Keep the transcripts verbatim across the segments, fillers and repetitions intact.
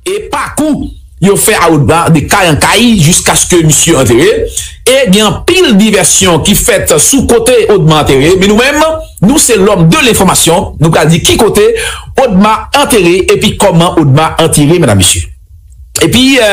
E pakou yo fè a Odma de kay an kay jiskaske misye antere. E gen anpil divèsyon ki fèt sou kote Odma antere. Men nou menm, nou se lòm de lenfòmasyon. Nou pral di ki kote Odma antere epi kòman Odma antere, medam, mesye. Epi, e,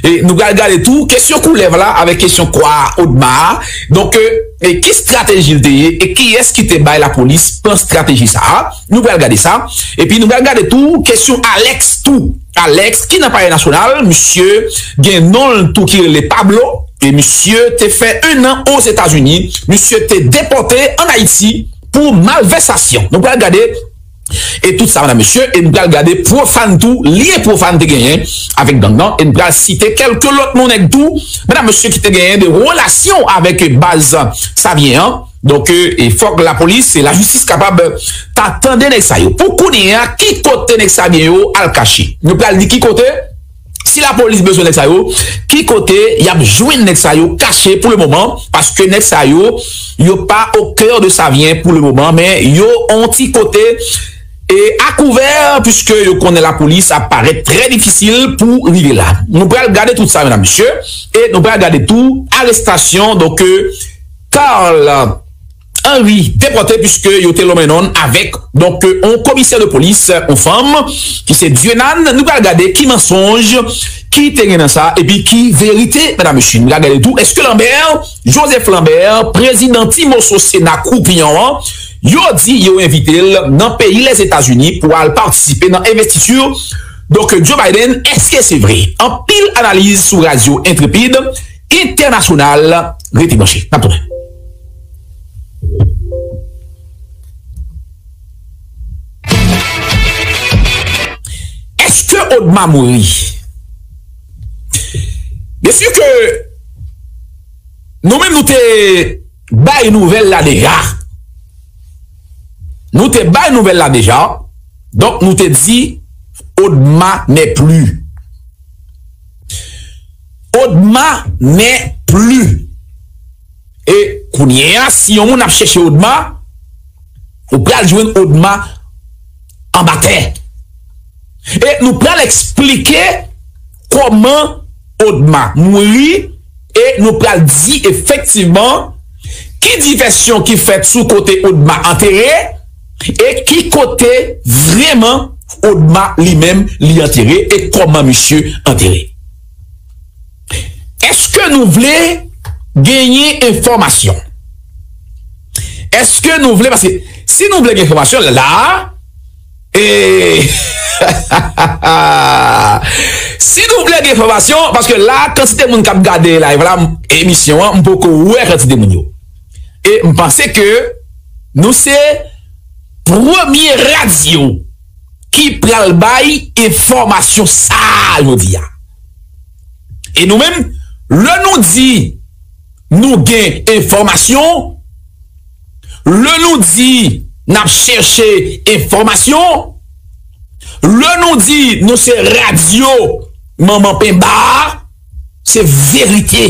e, nou pral gade tou kesyon koulèv la avèk kesyon kwa Odma a. Donk, e, e ki estrateji l te ye e kiyès ki te bay lapolis plan estrateji sa a? Nou pral gade sa. Epi nou pral gade tou kesyon Alex tou. Alex ki nan Palè Nasyonal, misye gen non l tou ki rele Pablo. E misye te fè en an Ozetazini. Misye te depòte ann Ayiti pou malvèsasyon. Nou pral gade e tout sa, medam, mesye, e nou pral gade pwofàn tou, lyen pwofàn te genyen avèk gang nan, e nou pral site kèlke lòt non nèg tou, medam, mesye, ki te genyen de relasyon avèk baz Savyen an. Donk, e, e fòk lapolis e lajistis kapab ta tande nèg sa yo. Pou kounye a, ki kote nèg Savyen yo al kache? Nou pral di ki kote, si lapolis bezwen nèg sa yo, ki kote y ap jwenn nèg sa yo kache pou le moman, paske nèg sa yo, yo pa o kè de Savyen pou le moman, men yo on ti kote e a kouvè, piske yo konnen lapolis ap parèt trè difisil pou rive la. Nou pral gade tout sa, medam, mesye, e nou pral gade tou arestasyon, donk, e, Carl Henry depòte, piske yo te lonmen non avèk, donk, e, on komisè de polis, on fanm, ki se Dieunane. Nou pral gade ki mansonj ki te gen nan sa, epi ki verite, medam, mesye. Nou pral gade tou, èske Lambert, Joseph Lambert, prezidan ti moso Sena kroupiyon an, yo di yo envite l nan peyi Lèzetazini pou al patisipe nan envestiti, donk, Joe Biden, èske se vre? Anpil analiz sou radyo Entrepid Entènasyonal. Rete branche. N ap tounen. Èske Odma mouri? Byen si ke nou menm nou te bay nouvèl la deja. Nou te bay nouvèl la deja. Donk, nou te di Odma n'est plus. Odma n'est plus. E kounye a, si yon moun ap chèche Odma, ou pral jwenn Odma anba tè. E nou pral eksplike kòman Odma mouri, e nou pral di efektivman ki divèsyon ki fèt sou kote Odma antere, e ki kote vrèman Odma li menm li antere, e kòman misye antere. Èske nou vle genyen enfòmasyon? Èske nou vle, paske si nou vle gen enfòmasyon, la, e, si nou vle gen enfòmasyon, paske la, kantite moun k ap gade live la, emisyon an, m poko wè kantite moun yo. E m panse ke nou se premye radyo ki pral bay enfòmasyon sa a jodi a. E nou menm, lè nou di nou gen enfòmasyon, lè nou di n ap chèche enfòmasyon, lè nou di nou se radyo manman penba a, se verite.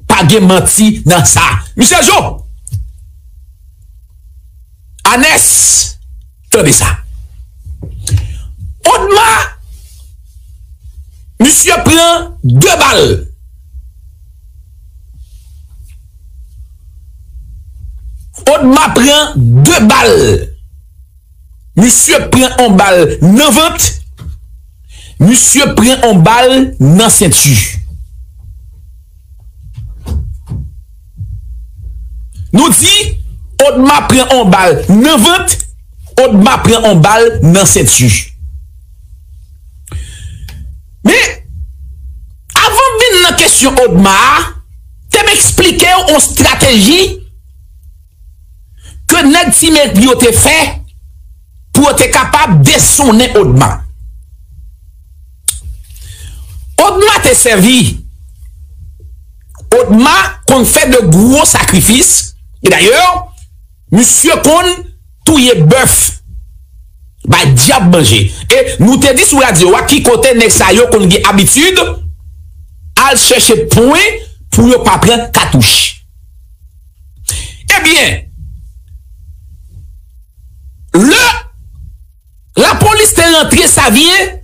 Pa gen manti nan sa. Misye Jo, Anès, tande sa. Odma, misye pran de bal. Odma pran de bal. Misye pran on bal nan vant. Misye pran on bal nan senti. Nou di, Odma pran on bal nan vant, Odma pran on bal nan senti. Men, avan m vin nan kesyon Odma a, te m eksplike w on estrateji ke nèg Ti Mèg yo te fè pou yo te kapab desonnen Odma. Odma te sèvi. Odma konn fè de gwo sakrifis. E dayè, misye konn touye bèf, bay dyab manje. E nou te di sou radyo a ki kote nèg sa yo konn gen abitid al chèche pwen pou yo pa pran katouch. Ebyen, lè lapolis te rantre Savyen,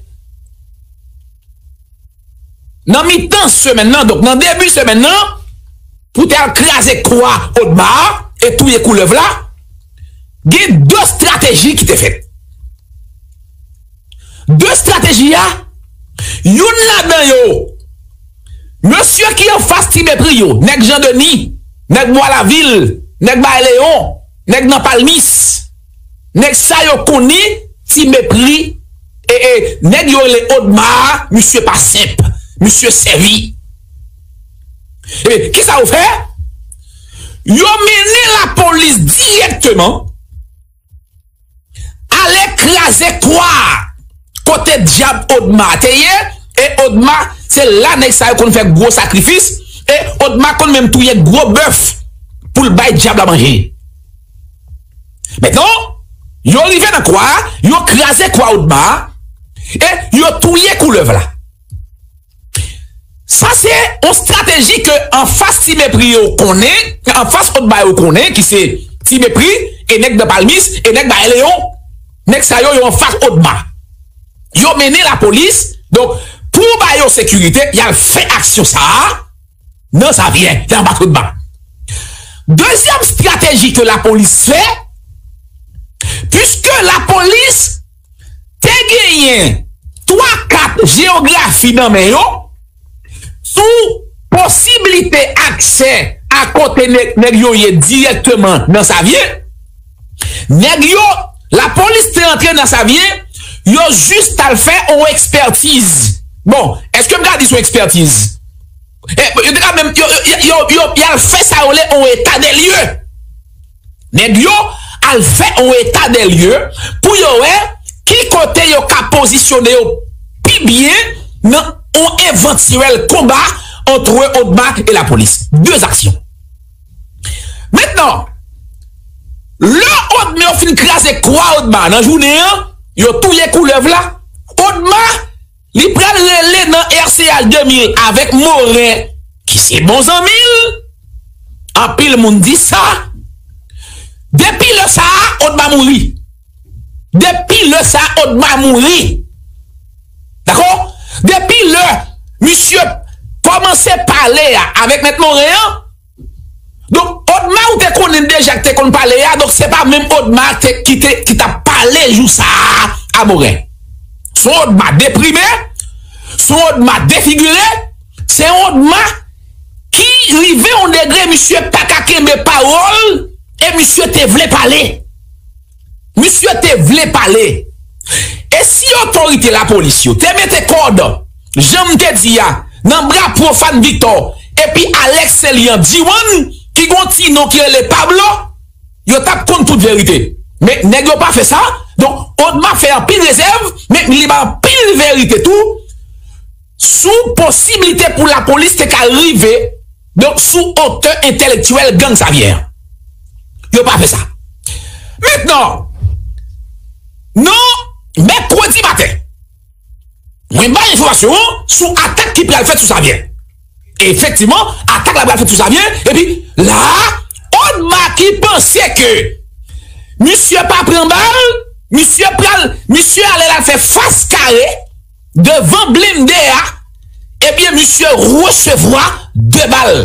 nan mitan semèn nan, donk nan debi semèn nan, pou te al kraze kwa Odma a e touye koulèv la, gen de estrateji ki te fèt. De estrateji a, youn ladan yo, mesye ki anfas Ti Mepri yo, nèg Jan Deni, nèg Bwa Lavil, nèg Bay Leyon, nèg nan Palmis, nèg sa yo konnen Ti Mepri, e, e, nèg yo rele Odma a, misye pa senp, misye sèvi. Ebyen, kisa yo fè? Yo mennen lapolis dirèkteman ale kraze kwa a, kote dyab Odma te ye, e Odma, se la nèg sa yo konn fè gwo sakrifis, e Odma konn menm touye gwo bèf pou l bay dyab la manje. Mentnan, yo rive nan kwa a, yo kraze kwa Odma a, e yo touye koulèv la. Sa se yon estrateji ke anfas Ti Mepri yo konnen, anfas Odma yo konnen, ki se Ti Mepri, e nèg nan Palmis, e nèg Bay Leyon. Nèg sa yo, yo anfas Odma. Yo mennen lapolis, donk, pou ba yo sekirite, y al fè aksyon sa a nan Savyen, y al bat Odma. Dezyèm estrateji ke lapolis fè, piske lapolis te genyen twa kat jeyografi nan men yo sou posiblite aksè a kote nèg, nèg yo ye dirèkteman nan Savyen. Nèg yo, lapolis te antre nan Savyen, yo jis t al fè yon ekspètiz. Bon, èske m ka di se yon ekspètiz? E, yo te ka menm, yo, yo, yo, yo, y al fè sa yo rele yon eta de lye. Nèg yo al fè yon eta de lye pou yo wè ki kote yo ka pozisyone yo pi byen nan yon evantyèl konba antre Odma e lapolis. De aksyon. Mentnan, lè Odma yo fin kraze kwa Odma nan jounen an, yo touye koulèv la, Odma li pral rele nan R C A de mil avèk Moren, ki se bon zanmi l. Anpil moun di sa. Depi lè sa a, Odma mouri. Depi lè sa a, Odma mouri. Dakò? Depi lè misye kòmanse pale a avèk Mèt Moren an, donk, Odma ou te konnen deja ki te konn pale a, donk se pa menm Odma te, ki te, ki t ap pale jou sa a a Moren. Se yon Odma deprime, se yon Odma defigire, se yon Odma ki rive yon degre misye pa ka kenbe pawòl e misye te vle pale. Misye te vle pale. E si otorite lapolis yo te mete kòd, jan m te di a, nan bra Profane Victor epi Alex Celian Diwan, ki gon ti non ki rele Pablo, yo t ap konn tout verite. Men nèg yo pa fè sa, donk Odma fè anpil rezèv, men li ba anpil verite tou sou posiblite pou lapolis te ka rive, donk, sou otè entèlektyèl gang Savyen an. Yo pa fè sa. Mentnan, nan mèkredi maten, mwen bay enfòmasyon an sou atak ki pral fèt sou Savyen. Efektivman, atak la pral fèt sou Savyen, epi la a, Odma ki panse ke misye pa pran bal, misye pral, misye ale la fè fas kare devan blende a, ebyen, misye resevwa de bal.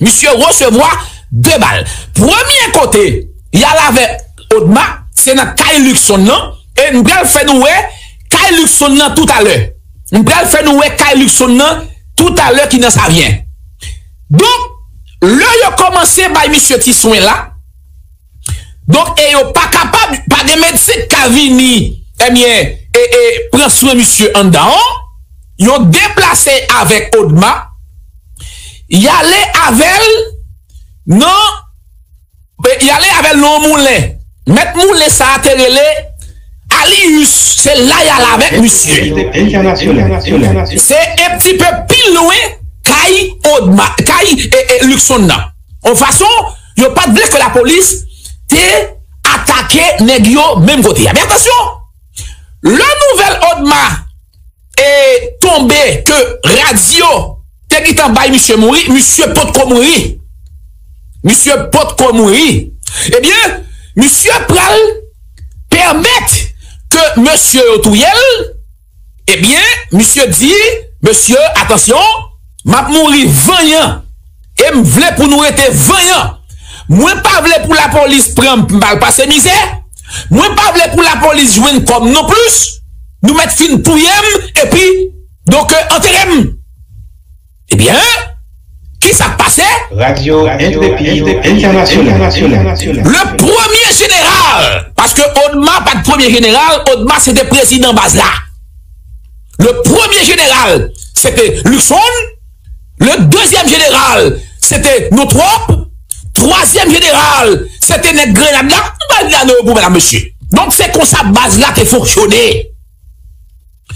Misye resevwa de bal. Premye kote y al avè Odma, se nan kay Luckson nan, e m pral fè nou wè kay Luckson nan toutalè. M pral fè nou wè kay Luckson nan toutalè ki nan Savyen. Donk, lè yo kòmanse bay misye ti swen la, donk, e yo pa kapab, pa gen medsen k ka vini, ebyen, e, e, pran swen misye anndan an, yo deplase avèk Odma, y ale avè l nan, e, y ale avè l nan yon moulen. Mèt moulen sa a te rele Alius, se la y al avèk misye. Se yon ti pe pi lwen kay Odma, kay, e, e, Luckson nan. Yon fason, yo pa t vle ke lapolis te atake nèg yo menm kote a. Men atansyon, lè nouvèl Odma e tonbe ke radyo te gentan bay misye mouri, misye potko mouri. Misye potko mouri. Ebyen, misye pral pèmèt ke mesye yo touye l. Ebyen, misye di, Mesye, atansyon, m ap mouri vanyan. E m vle pou nou rete vanyan. Mwen pa vle pou lapolis pran m, m al pase mizè. Mwen pa vle pou lapolis jwenn kòb non plis. Nou mèt fin touye m, epi, donk, antere m. Ebyen, ki sa k pase? Radio Intrépide International. Le premier général, paske Odma pa t premye jeneral, Odma se te prezidan baz la. Le premier général, se te Luckson. Le deuxième général, se te Nou Twòp. Twazyèm jeneral, se te nèg Grenad la. Nou pa gade yo pou medam mesye. Donk, se konsa baz la te fonksyone.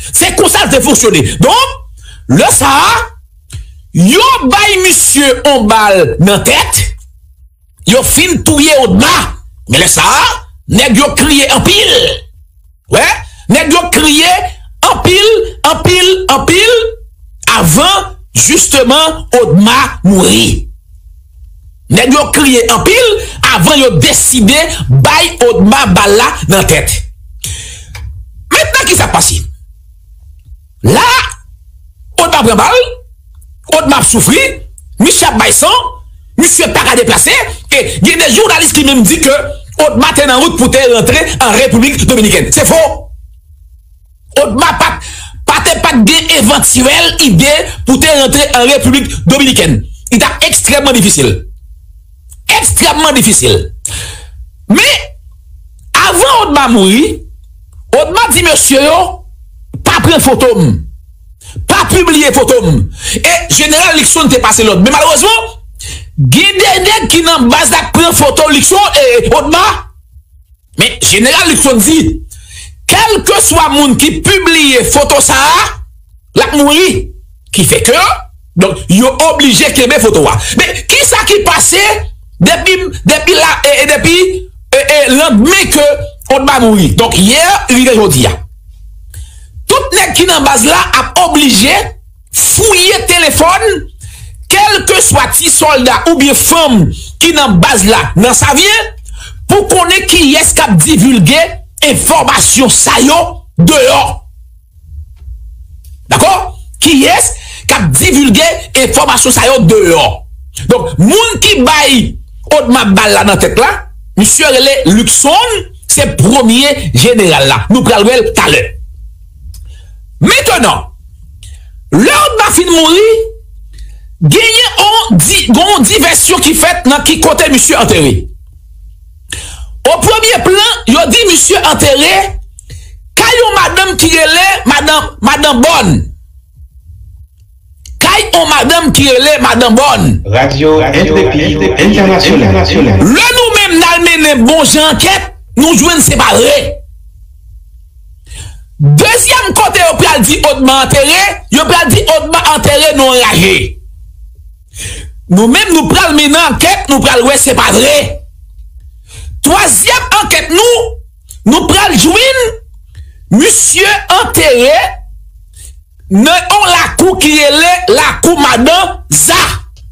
Se konsa l te fonksyone. Donk, lè sa a, yo bay misye on bal nan tèt, yo fin touye Odma. Men lè sa a, nèg yo kriye anpil. Wè, nèg yo kriye anpil, anpil, anpil, avan, jisteman, Odma mouri. Nèg yo kriye anpil avan yo deside bay Odma bal la nan tèt. Mentnan, ki sa k pase? La, Odma pran bal, Odma ap soufri, misye ap bay san, misye pa ka deplase, e gen de jounalis ki menm di ke Odma te nan wout pou te rantre an Repiblik Dominikèn. Se fo! Odma pa, pa te, pa t gen evantyèl ide pou te rantre an Repiblik Dominikèn. Li t ap ekstrèmman difisil. Ekstrèmman difisil. Men, avan Odma mouri, Odma di mesye yo, pa pran foto m. Pa pibliye foto m. E jeneral Luckson te pase lòd. Men malerezman, gen de nèg ki nan baz la k pran foto Luckson e Odma. Men jeneral Luckson di, kèlkeswa moun ki pibliye foto sa a, l ap mouri. Ki fè ke, donk, yo oblije kenbe foto a. Men ki sa ki pase depi, depi la, e, e depi, e, e, landmen ke Odma mouri? Donk, yè rive jodi a. Tout nèg ki nan baz la ap oblije fouye telefòn kèlkeswa ti sòlda oubyen fanm ki nan baz la nan Savyen pou konnen kiyès k ap divilge enfòmasyon sa yo deyò. Dakò? Kiyès k ap divilge enfòmasyon sa yo deyò? Donk, moun ki bay Odma bal la nan tèt la, misye rele Luckson, se premye jeneral la. Nou pral wè l talè. Mentnan, lè Odma fin mouri, genyen on di, gon divèsyon ki fèt nan ki kote misye antere. O premye plan, yo di misye antere kay yon madanm ki rele madan, madan Bòn. Kay yon madanm ki rele madan Bòn. Radio Intrépide International. Lè nou menm n al mennen bon jan ankèt, nou jwenn se pa vre. Dezyèm kote yo pral di Odma antere, yo pral di Odma antere nan yon raje. Nou menm nou pral mennen ankèt, nou pral wè se pa vre. Twazyèm ankèt nou, nou pral jwenn misye antere nan yon lakou ki rele lakou madan Za.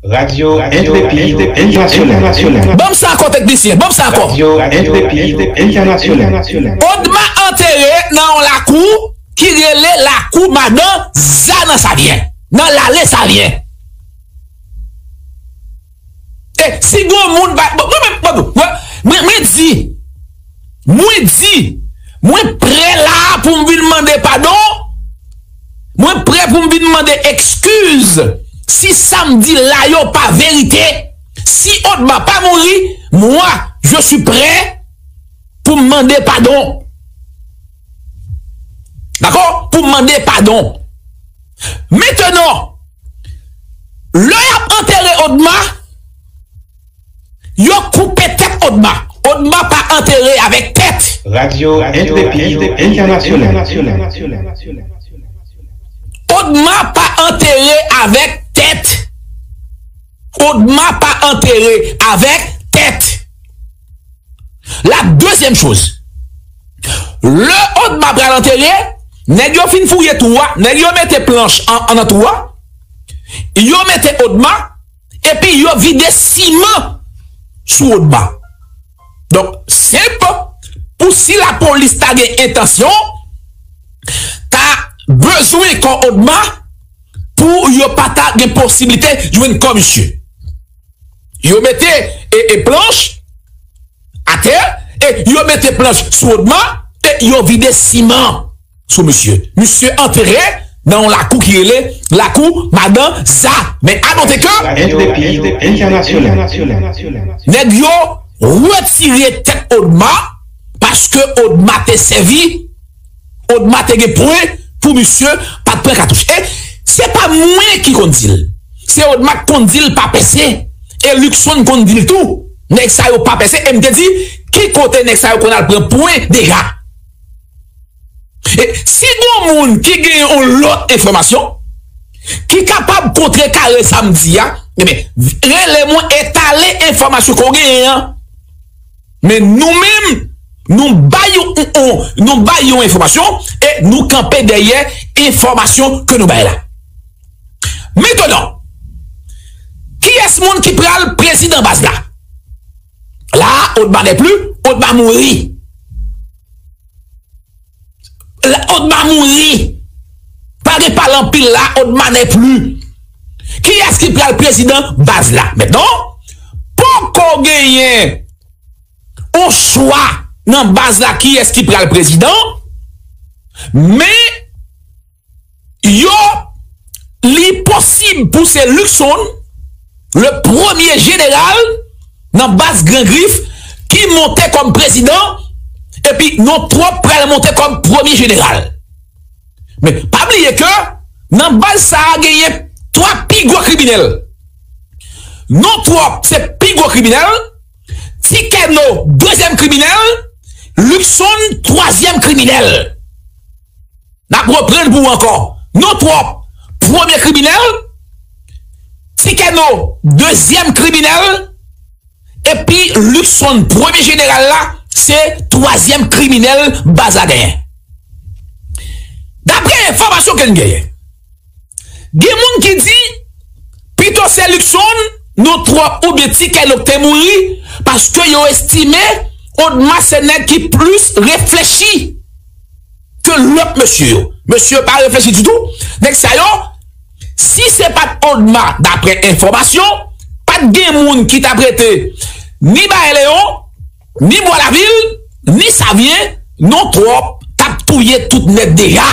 Radio Intrépide International. Ban m sa ankò, teknisyen, ban m sa ankò. Radio Intrépide International. Odma antere nan yon lakou ki rele lakou madan Za nan Savyen, nan lale Savyen. E si gon moun pa, bon, mwen menm, mwen, mwen, mwen, mwen di, mwen di, mwen prè la a pou m vin mande padon. Mwen prè pou m vin mande ekskiz si sa m di la yo pa verite. Si Odma pa mouri, moi, je suis prêt pou m mande padon. Dakò? Pou m mande padon. Mentnan, lè y ap antere Odma, yo koupe tèt Odma. Odma pa antere avèk tèt. Radio Intrépide International. Odma pa antere avèk tèt. Odma pa antere avèk tèt. La dezyèm choz, lè Odma pral antere, nèg yo fin fouye twou a, nèg yo mete planch an, an nan twou a, yo mete Odma, epi yo vide siman sou Odma. Donk, senp, pou si lapolis ta gen entansyon, ta bezwen kò Odma, pou yo pa ta gen posiblite jwenn kò misye. Yo mete e, e planch atè, e yo mete planch sou Odma, e yo vide siman sou misye. Misye antere nan yon lakou ki rele lakou Madan Za. Men anote ke N P I entènasyonal. Nèg yo retire tèt Odma paske Odma te sèvi, Odma te gen pwen pou misye pa t pran katouch. E se pa mwen ki konn di l. Se Odma k konn di l pa pèse. E Luckson konn di l tou. Nèg sa yo pa pèse. E m te di, ki kote nèg sa yo konn al pran pwen deja? E si gen yon moun ki gen yon lòt enfòmasyon, ki kapab kontrekare sa m di a, ebyen, rele mwen, etale enfòmasyon ke w genyen an. Men nou menm, nou bay yon, yon, nou bay yon enfòmasyon e nou kanpe dèyè enfòmasyon ke nou bay la. Mentnan, kiyès moun ki pral prezidan baz la? La, Odma n'est plus, Odma mouri. La, Odma mouri. Pa gen pale anpil la, Odma n'est plus. Kiyès ki pral prezidan baz la? Mentnan, poko genyen yon chwa nan baz la kiyès ki pral prezidan, men yo, li posib pou se Luckson, le premye jeneral nan baz Gran Grif, ki monte kòm prezidan, epi Non Twòp pral monte kòm premye jeneral. Men, pa bliye ke nan baz sa a genyen twa pi gwo kriminèl. Non Twòp se pi gwo kriminèl, Ti Kèno dezyèm kriminèl, Luckson twazyèm kriminèl. N ap reprann pou ou ankò. Non Twòp, premye kriminèl, Ti Kèno, dezyèm kriminèl, epi Luckson, premye jeneral la, se twazyèm kriminèl baz la genyen. Daprè enfòmasyon ke n genyen, gen moun ki di, pito se Luckson, Non Twòp oubyen Ti Kèno k te mouri, paske yo estime Odma se nèg ki plis reflechi ke lòt mesye yo. Mesye yo pa reflechi ditou. Nèg sa yo, si se pa t Odma, daprè enfòmasyon, pa t gen moun ki t ap rete ni Bay Leyon, ni Bwa Lavil, ni Savyen, Non Twòp t ap touye tout nèt deja.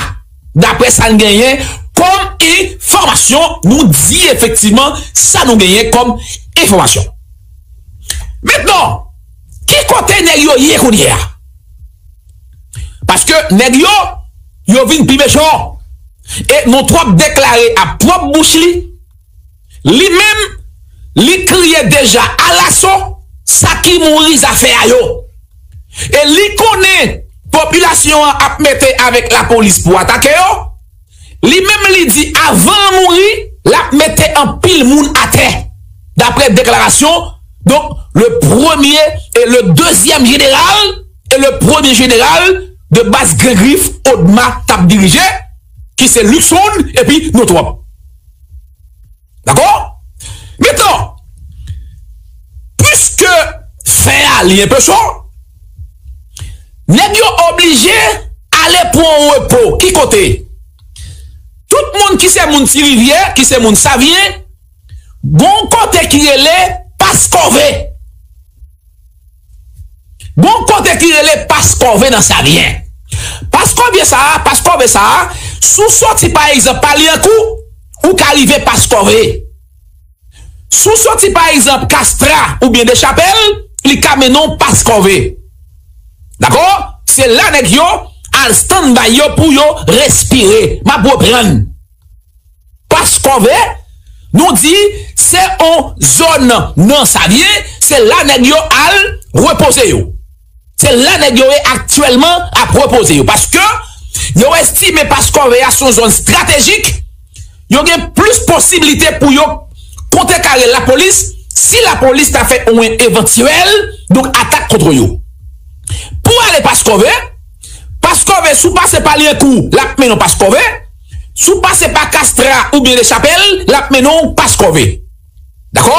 Daprè sa n genyen kòm enfòmasyon, nou di efektivman sa nou genyen kòm enfòmasyon. Mentnan, ki kote nèg yo ye kounye a? Paske nèg yo, yo vin pi mechan. E Non Twòp deklare ak pwòp bouch li, li menm, li kriye deja alaso sa ki mouri zafè a yo. E li konnen popilasyon an ap mete avèk lapolis pou atake yo. Li menm li di avan l mouri, l ap mete anpil moun atè. Daprè deklarasyon, donk, le premye e le dezyèm jeneral, e le premye jeneral de baz Gran Grif Odma t ap dirije, ki se Luckson epi Non Twòp. Dakò? Mentnan, piske fen a li enpe cho, nèg yo oblije ale pran yon repo. Ki kote? Tout moun ki se moun Ti Rivyè, ki se moun Savyen, gon kote ki rele Pas Kòve. Gon kote ki rele Pas Kòve nan Savyen. Pas Kòve sa a, Pas Kòve sa a, si w soti pa egzanp pa Lyankou, ou ka rive Pas Kòve. Si w soti pa egzanp Kastra oubyen Dechapèl, li ka mennen w Pas Kòve. Dakò? Se la nèg yo al stann bay yo pou yo respire. M ap reprann. Pas Kòve, nou di se yon zòn nan Savyen, se la nèg yo al repoze yo. Se la nèg yo ye aktyèlman ap repoze yo. Paske yo estime Pas Kòve a se yon zòn estratejik, yo gen plis posiblite pou yo kontrekare lapolis si lapolis ta fè yon evantyèl, donk, atak kont yo. Pou ale Pas Kòve, Pas Kòve, si w pase pa Lyankou, l ap mennen w Pas Kòve. Si w pase pa Kastra oubyen Dechapèl, l ap mennen w Pas Kòve. Dakò?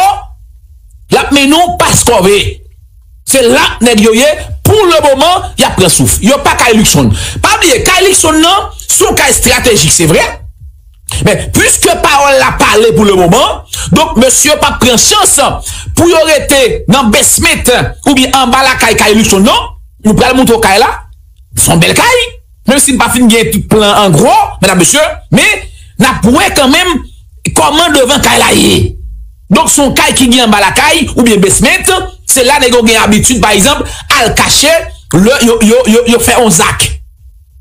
L ap mennen w Pas Kòve. Se la nèg yo ye. Pou le moman, y ap pran souf. Yo pa kay Luckson. Pa bliye, kay Luckson nan, se yon kay estratejik, se vre. Men, piske pawòl la pale pou le moman, donk mesye yo p ap pran chans pou yo rete nan basement oubyen anba lakay kay Luckson non. Nou pral montre w kay la. Se yon bèl kay. Menm si n pa fin gen tout plan an gwo, medam, mesye, men n ap wè kanmenm kòman devan kay la ye. Donk, se yon kay ki gen anba lakay oubyen basement. Se la nèg yo gen abitid, pa egzanp, al kache lè yo, yo, yo, yo fè yon zak.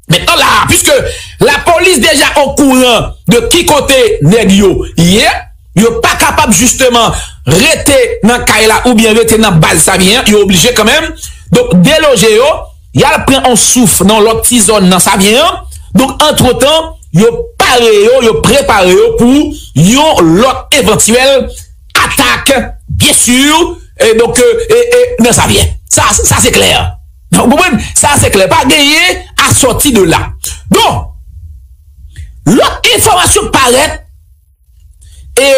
Mentnan la, piske lapolis deja okouran de ki kote nèg yo ye, yo pa kapab jisteman rete nan kay la oubyen rete nan baz Savyen an, yo oblije kanmenm, donk, deloje yo, y al pran yon souf nan lòt ti zòn nan Savyen an. Donk, antretan, yo pare yo, yo prepare yo pou yon lòt evantyèl atak, byen si, e donk, e, e, nan Savyen. Sa, sa se klè. Ou konprann? Sa se klè. Pa genyen a sòti de la. Donk, lòt enfòmasyon parèt e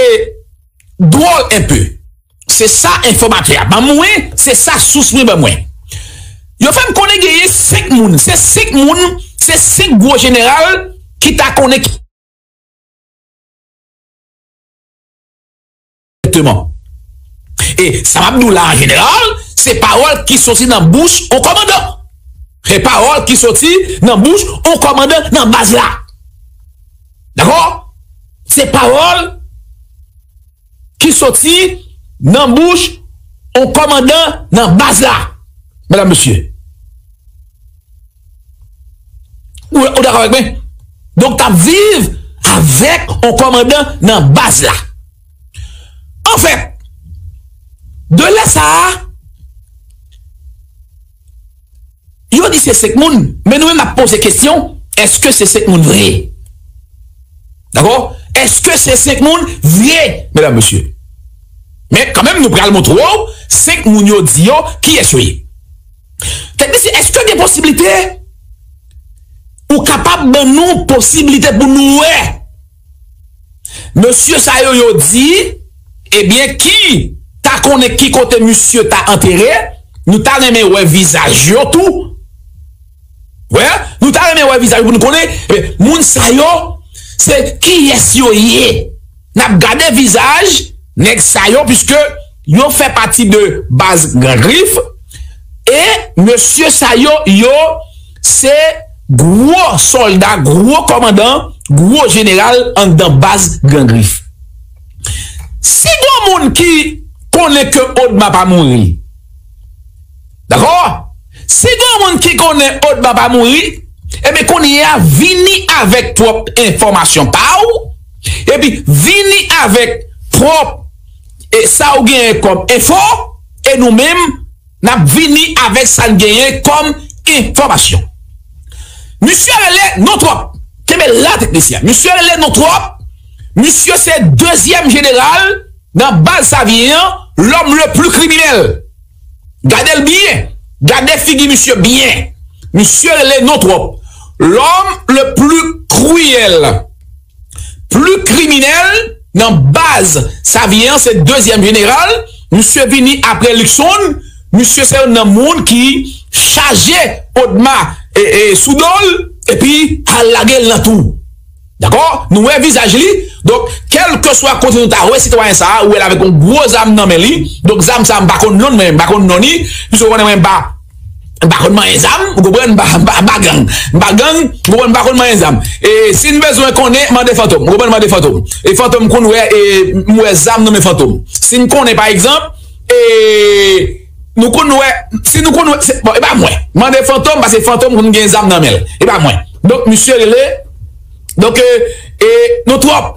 dwòl enpe. Se sa enfòmatè a ban mwen, se sa sous mwen ban mwen. Yo fè m konnen genyen senk moun. Se senk moun, se senk gwo jeneral ki ta konnen ki egzakteman. E sa m ap di w la an jeneral, se pawòl ki soti nan bouch yon kòmandan. Se pawòl ki soti nan bouch yon kòmandan nan baz la. Dakò? Se pawòl ki soti nan bouch yon kòmandan nan baz la. Medam, mesye. Ou, ou dakò avèk mwen? Donk, t ap viv avèk yon kòmandan nan baz la. Anfèt, de lè sa a, yo di se senk moun, men nou menm n ap poze kesyon, èske se senk moun vre? Dakò? Èske se senk moun vre, medam, mesye? Men kanmenm, nou pral montre w senk moun yo di yo, kiyès yo ye. Teknisyen, èske gen posiblite? Ou kapab ban nou posiblite pou nou wè mesye sa yo, yo di, ebyen, ki ta konnen ki kote misye ta antere, nou ta renmen wè vizaj yo tou. Wè, nou ta renmen wè vizaj yo pou nou konnen, ebyen, moun sa yo, se kiyès yo ye. N ap gade vizaj nèg sa yo, piske yo fè pati de baz Gran Grif, e mesye sa yo, yo se gwo sòlda, gwo kòmandan, gwo jeneral anndan baz Gran Grif. Si gon moun ki konnen ke Odma pa mouri, dakò? Si gon moun ki konnen Odma pa mouri, ebyen, kounye a, vini avèk pwòp enfòmasyon pa w, epi vini avèk pwòp, e, sa w genyen kòm enfo, e nou menm, n ap vini avèk sa n genyen kòm enfòmasyon. Misye rele Non Twòp. Kenbe la, teknisyen. Misye rele Non Twòp. Misye se dezyèm jeneral nan baz Savyen an, l'homme le plus criminel. Gade l byen. Gade figi misye byen. Misye rele Non Twòp. L'homme le plus cruel. Pli kriminèl nan baz Savyen an, se dezyèm jeneral. Misye vini apre Luckson. Misye se youn nan moun ki chaje Odma, e, e, sou do l, epi al lage l nan twou. Dakò? Nou wè vizaj li. Donk, kèlkeswa kote nou ta wè sitwayen sa a, ou wè l avèk yon gwo zam nan men li. Donk, zam sa a, m pa konn non l, mwen, m pa konn non li. Piske w konnen mwen, m pa, m pa konn manyen zam, ou konprann? M pa, m pa, m pa gang. M pa gang, ou konprann? M pa konn manyen zam. E si n bezwen konnen, mande Fantom. Ou konprann? Mande Fantom. E Fantom konn wè, e m wè zam nan men Fantom. Si n konnen, pa egzanp, e nou konn wè, si nou konn wè, se, bon, e pa mwen. Mande Fantom, paske Fantom konn gen zam nan men l. E pa mwen. Donk, misye rele, donk, e, e, Non Twòp.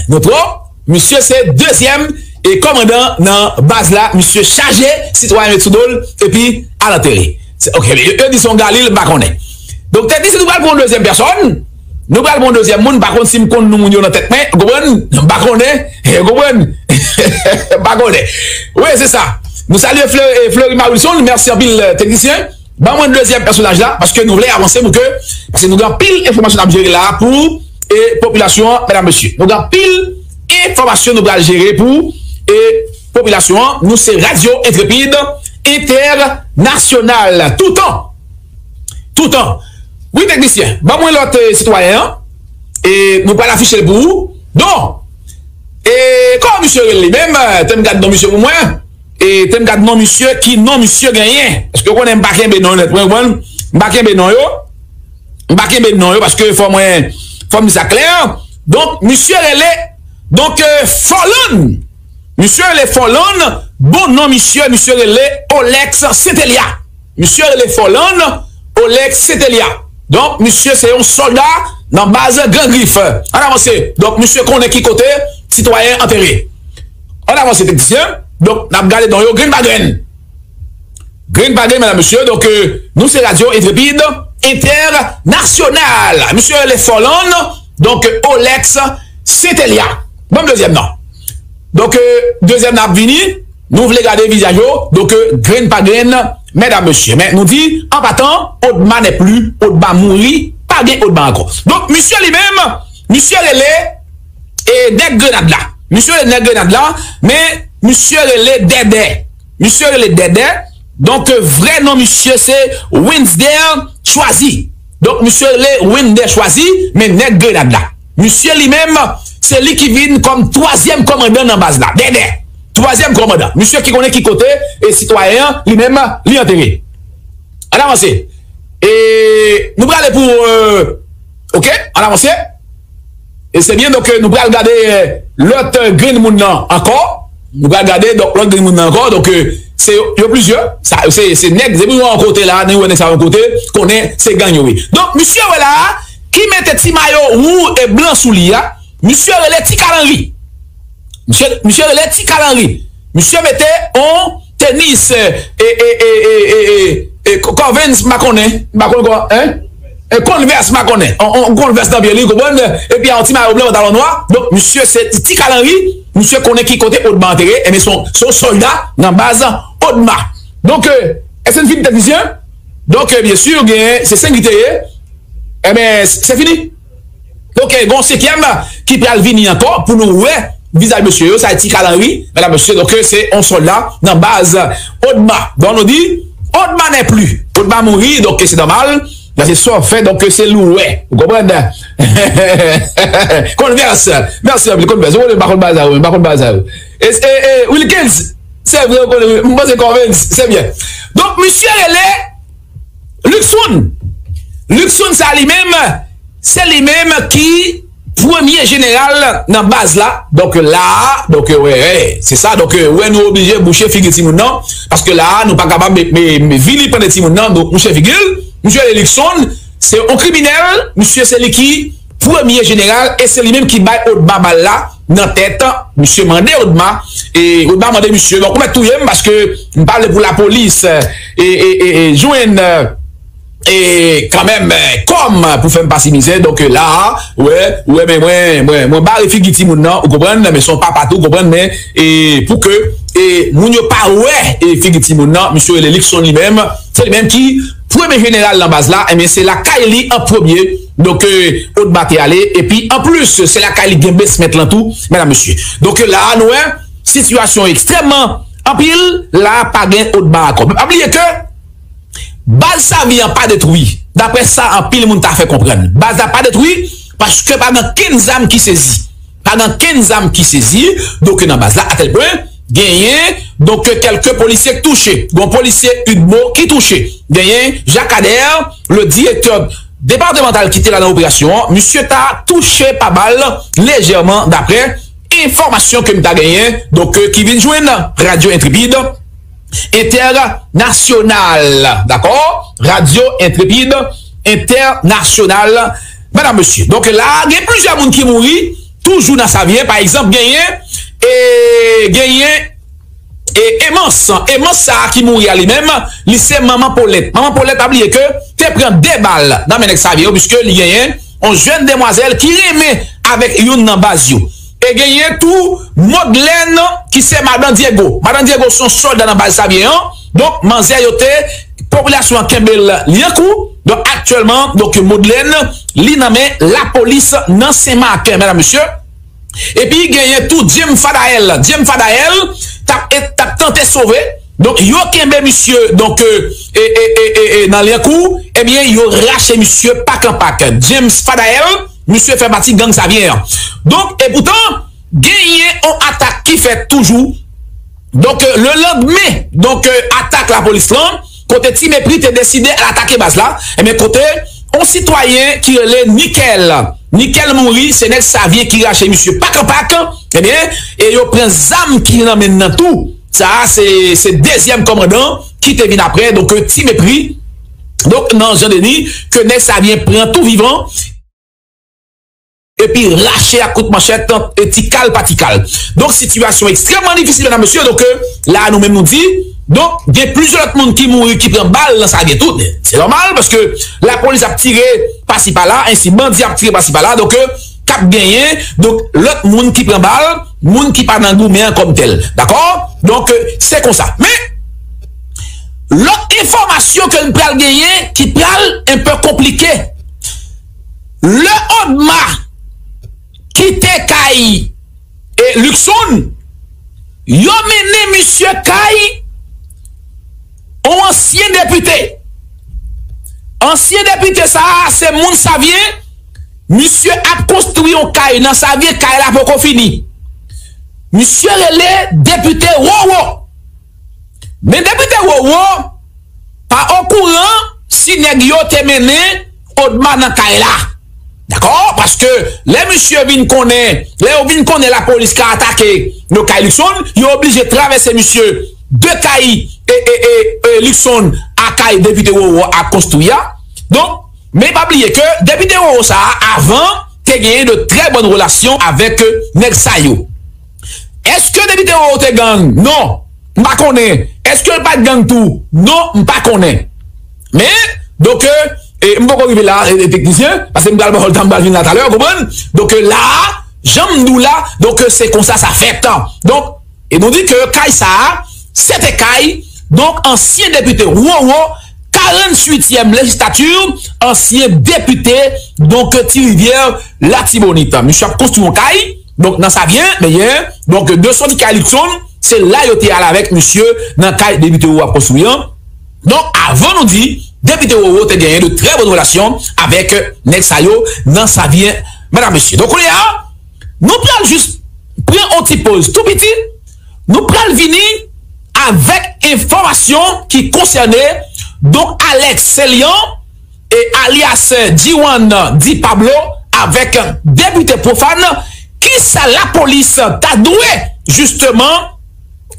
Non Twòp, misye se dezyèm, e, kòmandan nan baz la. Misye chaje sitwayen met sou do l, epi al antere. Se, ok, yo, yo di se yon galil, m pa konnen. Donk, te di se nou pral pran yon dezyèm pèsòn. Nou pral pran yon dezyèm moun, m pa konn si m konn non moun yo nan tèt mwen, ou konprann? M pa konnen, ou konprann? M pa konnen. Wi, se sa. Nou salye Fleury, e, Fleury Marilson, mèsi anpil, e, teknisyen. Ban mwen dezyèm pèsonaj la, paske nou vle avanse pou ke, paske nou gen anpil enfòmasyon n ap jere la pou, e, popilasyon an, medam, mesye. Nou gen anpil enfòmasyon nou pral jere pou, e, popilasyon an. Nou se Radyo Entrepid Entènasyonal. Toutan! Toutan! Wi, teknisyen, ban mwen lòt, e, sitwayen an. E nou pral afiche l pou ou. Don, e kòman misye rele li menm? Te m gad non misye pou mwen. E te m gad non misye, ki non misye genyen. Paske w konnen m pa kenbe non yo nèt, mwen konprann. M pa kenbe non yo. M pa kenbe non yo paske fò mwen, fò m di sa klè. Donk, misye rele, donk, euh, Forlonn. Misye rele Forlonn, bon non misye, misye rele Olex Sentelya. Misye rele Forlonn, Olex Sentelya. Donk, misye se yon sòlda nan baz Gran Grif. Ann avanse. Donk, misye konnen ki kote sitwayen an antere. Ann avanse, teknisyen. Donk, n ap gade non yo, grenn pa grenn. Grenn pa grenn, medam, mesye. Donk, euh, nou se Radio Intrépide International. Misye rele Forlonn, donk, euh, Olex Sentelya. Ban m dezyèm nan. Donk, euh, dezyèm nan ap vini. Nou vle gade vizaj yo. Donk, euh, grenn pa grenn, medam, mesye. Men nou di, an patan, Odma n'est plus, Odma mouri, pa gen Odma ankò. Donk, misye li menm, misye rele, e, nèg Grenad la. Misye rele nèg Grenad la, men misye rele Dèdè. Misye rele Dèdè. Donk, vrè non misye se Winsder Choisy. Donk, misye rele Winsder Choisy, men nèg Grenad la. Misye li menm, se li ki vin kòm twazyèm kòmandan nan baz la. Dèdè. Twazyèm kòmandan. Misye ki konnen ki kote e sitwayen an, li menm, li antere. Ann avanse. E nou prale pou, euh, ok, ann avanse. E se byen, donk, euh, nou pral gade, euh, lòt, euh, grenn moun nan ankò. Nou pral gade, donk, lòt grenn moun nan ankò. Donk, euh, se yo, yo plizyè. Sa, se, se nèg, depi yo an kote la, nou wè nèg sa yo an kote, konnen se gang yo ye. Donk, misye wè la a, ki mete ti mayo wou e blan sou li a, misye rele Ti Kal Anri. Misye, misye rele Ti Kal Anri. Misye mete on tenis, e, e, e, e, e, e, e, Covens, m pa konnen, m pa konnen kòman, hein? E Converse, m pa konnen. On, on Converse nan pye li, konprann? Epi a on ti mayo blan, pantalon nwa. Donk, misye se Ti Kal Anri, misye konnen ki kote Odma antere, enben se on, se on sòlda nan baz Odma. Donk, euh, èske n fin teknisyen? Donk, euh, byen si, gen, se senk ki te ye. Enben, se fini. Donk, gen yon senkyèm ki pral vini ankò pou nou wè vizaj mesye yo, sa e Ti Kal Anri, medam, mesye, donk, se yon sòlda nan baz Odma. Donk, nou di, Odma n'est plus. Odma mouri, donk, se nòmal. Paske sa w fè, donk, se li w wè. Ou konprann? Converse. Mèsi anpil, Converse. Ou konnen m pa konn bagay sa yo, m pa konn bagay sa yo. E, e, e, Wilkins, se vre, ou konnen, m panse Covens, se byen. Donk, misye rele Luckson. Luckson sa li menm, se li menm ki premye jeneral nan baz la. Donk la a, donk, wè, wè, se sa. Donk, wè, nou oblije bouche figi timoun nan. Paske la a, nou pa kapab me, me, me vilipanne timoun nan. Donk, mouche figi l, misye Luckson, se yon kriminèl. Misye se li ki premye jeneral e se li menm ki bay Odma bal la nan tèt. Misye mande Odma, e Odma mande misye, donk, ou mèt touye m paske m pa vle pou lapolis, e, e, e, e jwenn, e, kanmenm, e, kòm pou fè m pase mizè. Donk, la a, wè, wè, men mwen, mwen, mwen bare figi timoun nan, ou konprann, men se yon papa tou, ou konprann, men, e, pou ke, e, moun yo pa wè, e, figi timoun nan, misye rele Luckson li menm, se li menm ki premye jeneral nan baz la, enben, se lakay li an premye, donk, e, Odma te ale, epi, anplis, se lakay li gen basement lan tou, medam, mesye. Donk, la a, nou wè, sitiyasyon ekstrèmman anpil, la a, pa gen Odma ankò. Men pa bliye ke baz Savyen an pa detwi, daprè sa anpil moun ta fè konprann. Baz la pa detwi, paske pa gen kenn zam ki sezi. Pa gen kenn zam ki sezi, donk nan baz la, atèlpwen, genyen, donk, kèlke polisye ki touche. Gon polisye Udmo ki touche. Genyen Jacques Ader, le direktè departemantal ki te la nan operasyon an, misye ta touche pa bal lejèman, daprè enfòmasyon ke m ta genyen, donk, ki vin jwenn Radyo Entripid Entènasyonal, dakò? Radyo Entripid Entènasyonal, medam, mesye. Donk, la a, gen plizyè moun ki mouri, toujou nan Savyen. Pa egzanp, genyen, e, genyen, e, Emans. Emans sa a ki mouri a li menm, li se manman Polèt. Manman Polèt, pa bliye ke te pran de bal nan men nèg Savyen yo, piske li genyen yon jèn demwazèl ki renmen avèk youn nan baz yo. E genyen tou Modlèn ki se madan Diego. Madan Diego se yon sòlda nan baz Savyen an. Donk, manzè yo te, popilasyon an kenbe l Lyankou. Donk, aktyèlman, donk, Modlèn, li nan men lapolis nan Senmak, medam, mesye. Epi, genyen tou James Fadael. James Fadael t ap, t ap tante sove. Donk, yo kenbe misye, donk, e, e, e, e, e, nan Lyankou. Ebyen, yo rache misye pak an pak. James Fadael, misye fè pati gang Savyen an. Donk, epoutan, genyen yon atak ki fèt toujou. Donk, euh, le landmen, donk, euh, atak lapolis lan, kote Ti Mepri te deside al atake baz la, ebyen, kote yon sitwayen ki rele Nikel. Nikel mouri, se nèg Savyen ki rache misye pak an pak, ebyen, e yo pran zam ki nan men l nan tou. Sa a, se, se dezyèm kòmandan ki te vin apre, donk, euh, Ti Mepri. Donk, nan Jan Deni, ke nèg Savyen pran tou vivan, epi rache ak kout manchèt, e ti kal pa ti kal. Donk, sitiyasyon ekstrèmman difisil, medam, mesye. Donk, euh, la, nou menm nou di, donk, gen plizyè lòt moun ki mouri, ki pran bal nan Savyen tou. Se nòmal, paske lapolis ap tire pasi pala, ensi bandi ap tire pasi pala, donk, euh, k ap genyen, donk, lòt moun ki pran bal, moun ki pa nan goumen an kòm tèl. Dakò? Donk, euh, se konsa. Men, lòt enfòmasyon ke n pral genyen, ki pral enpe konplike. Le Odma kite kay e Luckson, yo mennen misye kay yon ansyen depite. Ansyen depite sa a, se moun Savyen, misye ap konstwi yon kay nan Savyen, kay la poko fini. Misye rele depite Wowo. Men depite Wowo pa okouran si nèg yo te mennen Odma nan kay la. Dakò? Paske lè misye vin konnen, lè yo vin konnen lapolis ka atake nan kay Luckson, yo oblije travèse misye de kay e, e, e, e Luckson a kay depite Wowo ap konstwi a. Donk, men pa bliye ke depite Wowo sa a, avan, te genyen de trè bòn relasyon avèk, euh, nèg sa yo. Èske depite Wowo te gang? Non. M pa konnen. Èske l pa t gang tou? Non, m pa konnen. Men, donk, euh, e, m poko rive la, e, e, teknisyen, paske m pral ba w l tan, m pral vin la talè, w konprann? Donk, euh, la a, jan m di w la, donk, euh, se konsa sa fèt. Donk, e nou di ke kay sa a, se te kay, donk, ansyen depite Wowo, karanntuityèm lejislati, ansyen depite, donk, Ti Rivyè Latibonit. Misye ap konstwi yon kay, donk, nan Savyen, meyè, donk, de sòt kay Luckson, se la yo te al avèk misye nan kay depite Wowo ap konstwi an. Donk, avan nou di, depite Wowo te genyen de trè bòn relasyon avèk nèg sa yo nan Savyen, medam, mesye. Donk, kounye a, nou pral jis pran yon ti poz tou piti. Nou pral vini avèk enfòmasyon ki konsène, donk, Alex Célian, e alyas Diwan di Pablo, avèk depite Pwofàn. Kisa lapolis ta dwe, jisteman,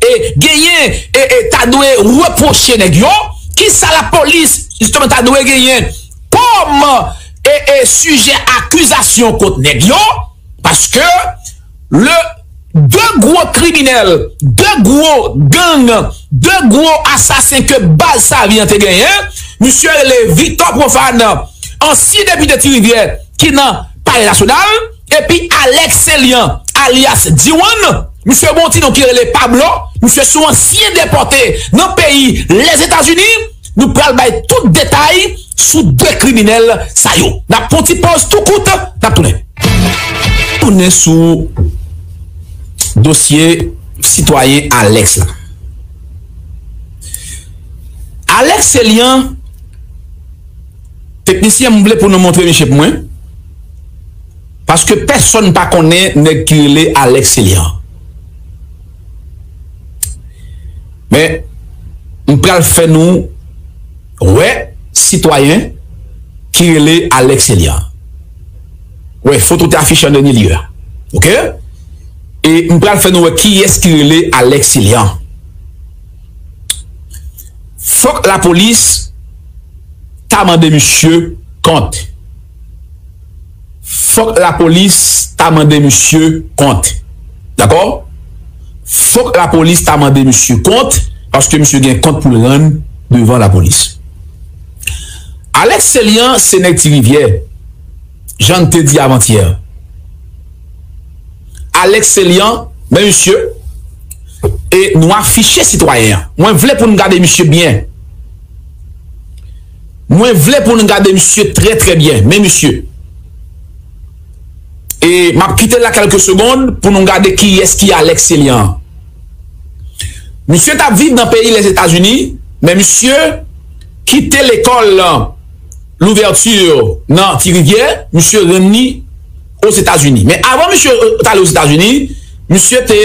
e genyen, e, e ta dwe repwoche nèg yo? Kisa lapolis, jisteman, ta dwe genyen kòm, e, e sijè akizasyon kont nèg yo? Paske le de gwo kriminèl, de gwo gang, de gwo asasen ke baz Savyen te genyen, misye rele Victor Pwofàn, ansyen depite Ti Rivyè ki nan Palè Nasyonal, epi Alex Célian, alyas Diwan, misye gen yon ti non ki rele Pablo, misye se yon ansyen depòte nan peyi Lèzetazini. Nou pral bay tout detay sou de kriminèl sa yo. N ap pran ti poz tou kout, n ap tounen. Tounen sou dosye sitwayen Alex la. Alex Célian, teknisyen, m vle pou nou montre misye pou mwen. Paske pèsonn pa konnen nèg ki rele Alex Célian. Men, m pral fè nou wè sitwayen ki rele Alex Célian. Wè, foto te afiche an dènye lye a. Oke? E m pral fè nou wè kiyès ki rele Alex Célian. Fòk lapolis ta mande misye kont. Fòk lapolis ta mande misye kont. Dakò? Fòk lapolis ta mande misye kont, paske misye gen kont pou l rann devan lapolis. Alex Célian se nèg Ti Rivyè, jan n te di avantyè. Alex Célian, men misye, e nou afiche sitwayen an. Mwen vle pou n gade misye byen. Mwen vle pou n gade misye trè, trè byen. Men misye. E m ap kite l la kèlke segonn pou nou gade kiyès ki Alex Célian an. Misye t ap viv nan peyi Lèzetazini, men misye kite lekòl Louverture nan Ti Rivyè, misye rann li Ozetazini. Men avan misye t ale Ozetazini, misye te,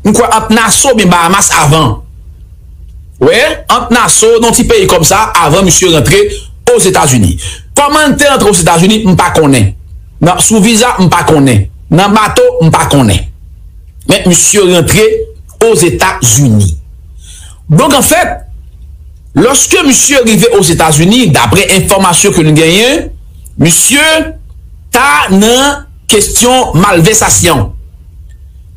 m kwè, ant Naso oubyen Bahamas avan. Wi, ant Naso, nan ti peyi kòm sa, avan misye rantre Ozetazini. Kòman l te rantre Ozetazini, m pa konnen. Nan, sou viza, m pa konnen. Nan bato, m pa konnen. Men misye rantre Ozetazini. Donk, anfèt, lòske misye rive Ozetazini, daprè enfòmasyon ke nou genyen, misye ta nan kesyon malvèsasyon.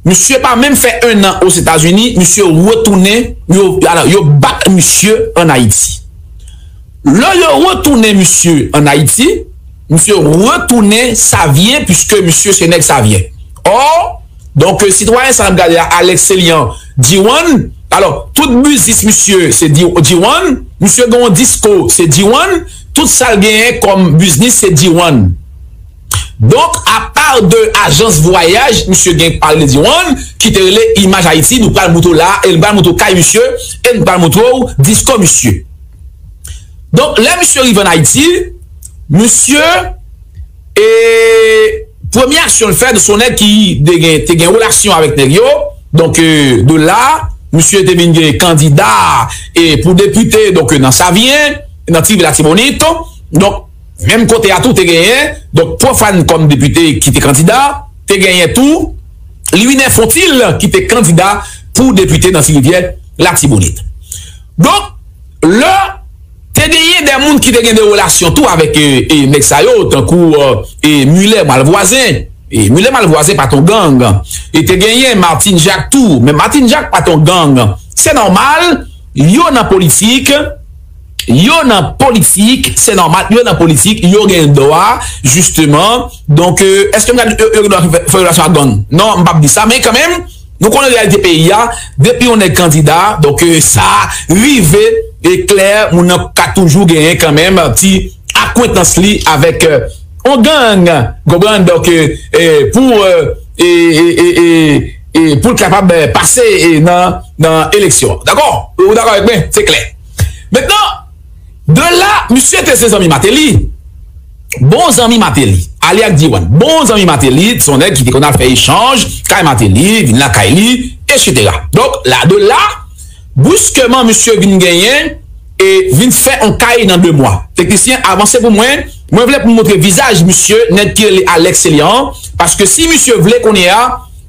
Misye pa menm fè en an Ozetazini, misye retounen, yo, alò, yo bat misye ann Ayiti. Lè yo retounen misye ann Ayiti, misye retounen Savyen, piske misye se nèg Savyen. Ò, donk, sitwayen sa n ap gade a, Alex Célian, G one, alò, tout biznis misye se G one, misye gen yon disko, se G one, tout sa l genyen kòm biznis, se G one. Donk, apa de ajans vwayaj, misye gen pale de G one, ki te rele Imaj Ayiti, nou pral moutre w la, e nou pral moutre w kay misye, e nou pral moutre w disko misye. Donk, lè misye rive ann Ayiti, misye, e, premye aksyon l fè, se yon nèg ki te gen, te gen relasyon avèk nèg yo. Donk, e, de la, misye te vin gen kandida, e, pou depite, donk, e, nan Savyen, nan ti vil Latibonit. Donk, menm kote a tou te genyen, donk, Pwofàn kòm depite ki te kandida, te genyen tou Louis Neuf Fontil ki te kandida pou depite nan Ti Rivyè Latibonit. Donk, lè te genyen de moun ki te gen de relasyon tou avèk, e, e, nèg sa yo, tankou, e, e, Muller Malvoisin. E, Muller Malvoisin pa t yon gang. E te genyen Martin Jacques tou, men Martin Jacques pa t yon gang. Se nòmal, yo nan politik, yo nan politik, se nòmal, yo nan politik, yo gen dwa, jisteman. Donk, e, èske m ka di yo, yo gen dwa fè, fè relasyon ak gang? Non, m p ap di sa, men kanmenm, nou konnen reyalite peyi a, depi yon nèg kandida, donk, e, sa rive, e klè, moun nan ka toujou genyen kanmenm ti akwentans li avèk, e, yon gang, konprann? Donk, e, e, pou, e, e, e, e, e, e pou l kapab, e, pase, e, nan, nan eleksyon. Dakò? Ou dakò avèk mwen? Se klè. Mentnan, de la, misye te se zanmi Martelly. Bon zanmi Martelly. Ale ak G one. Bon zanmi Martelly, se yon nèg ki te konn al fè echanj kay Martelly, vin lakay li, etsetera. Donk, la, de la, briskman, misye vin genyen e vin fè yon kay nan de mwa. Teknisyen, avanse pou mwen. Mwen vle pou m montre vizaj misye, nèg ki rele Alex Célian, paske si misye vle kounye a,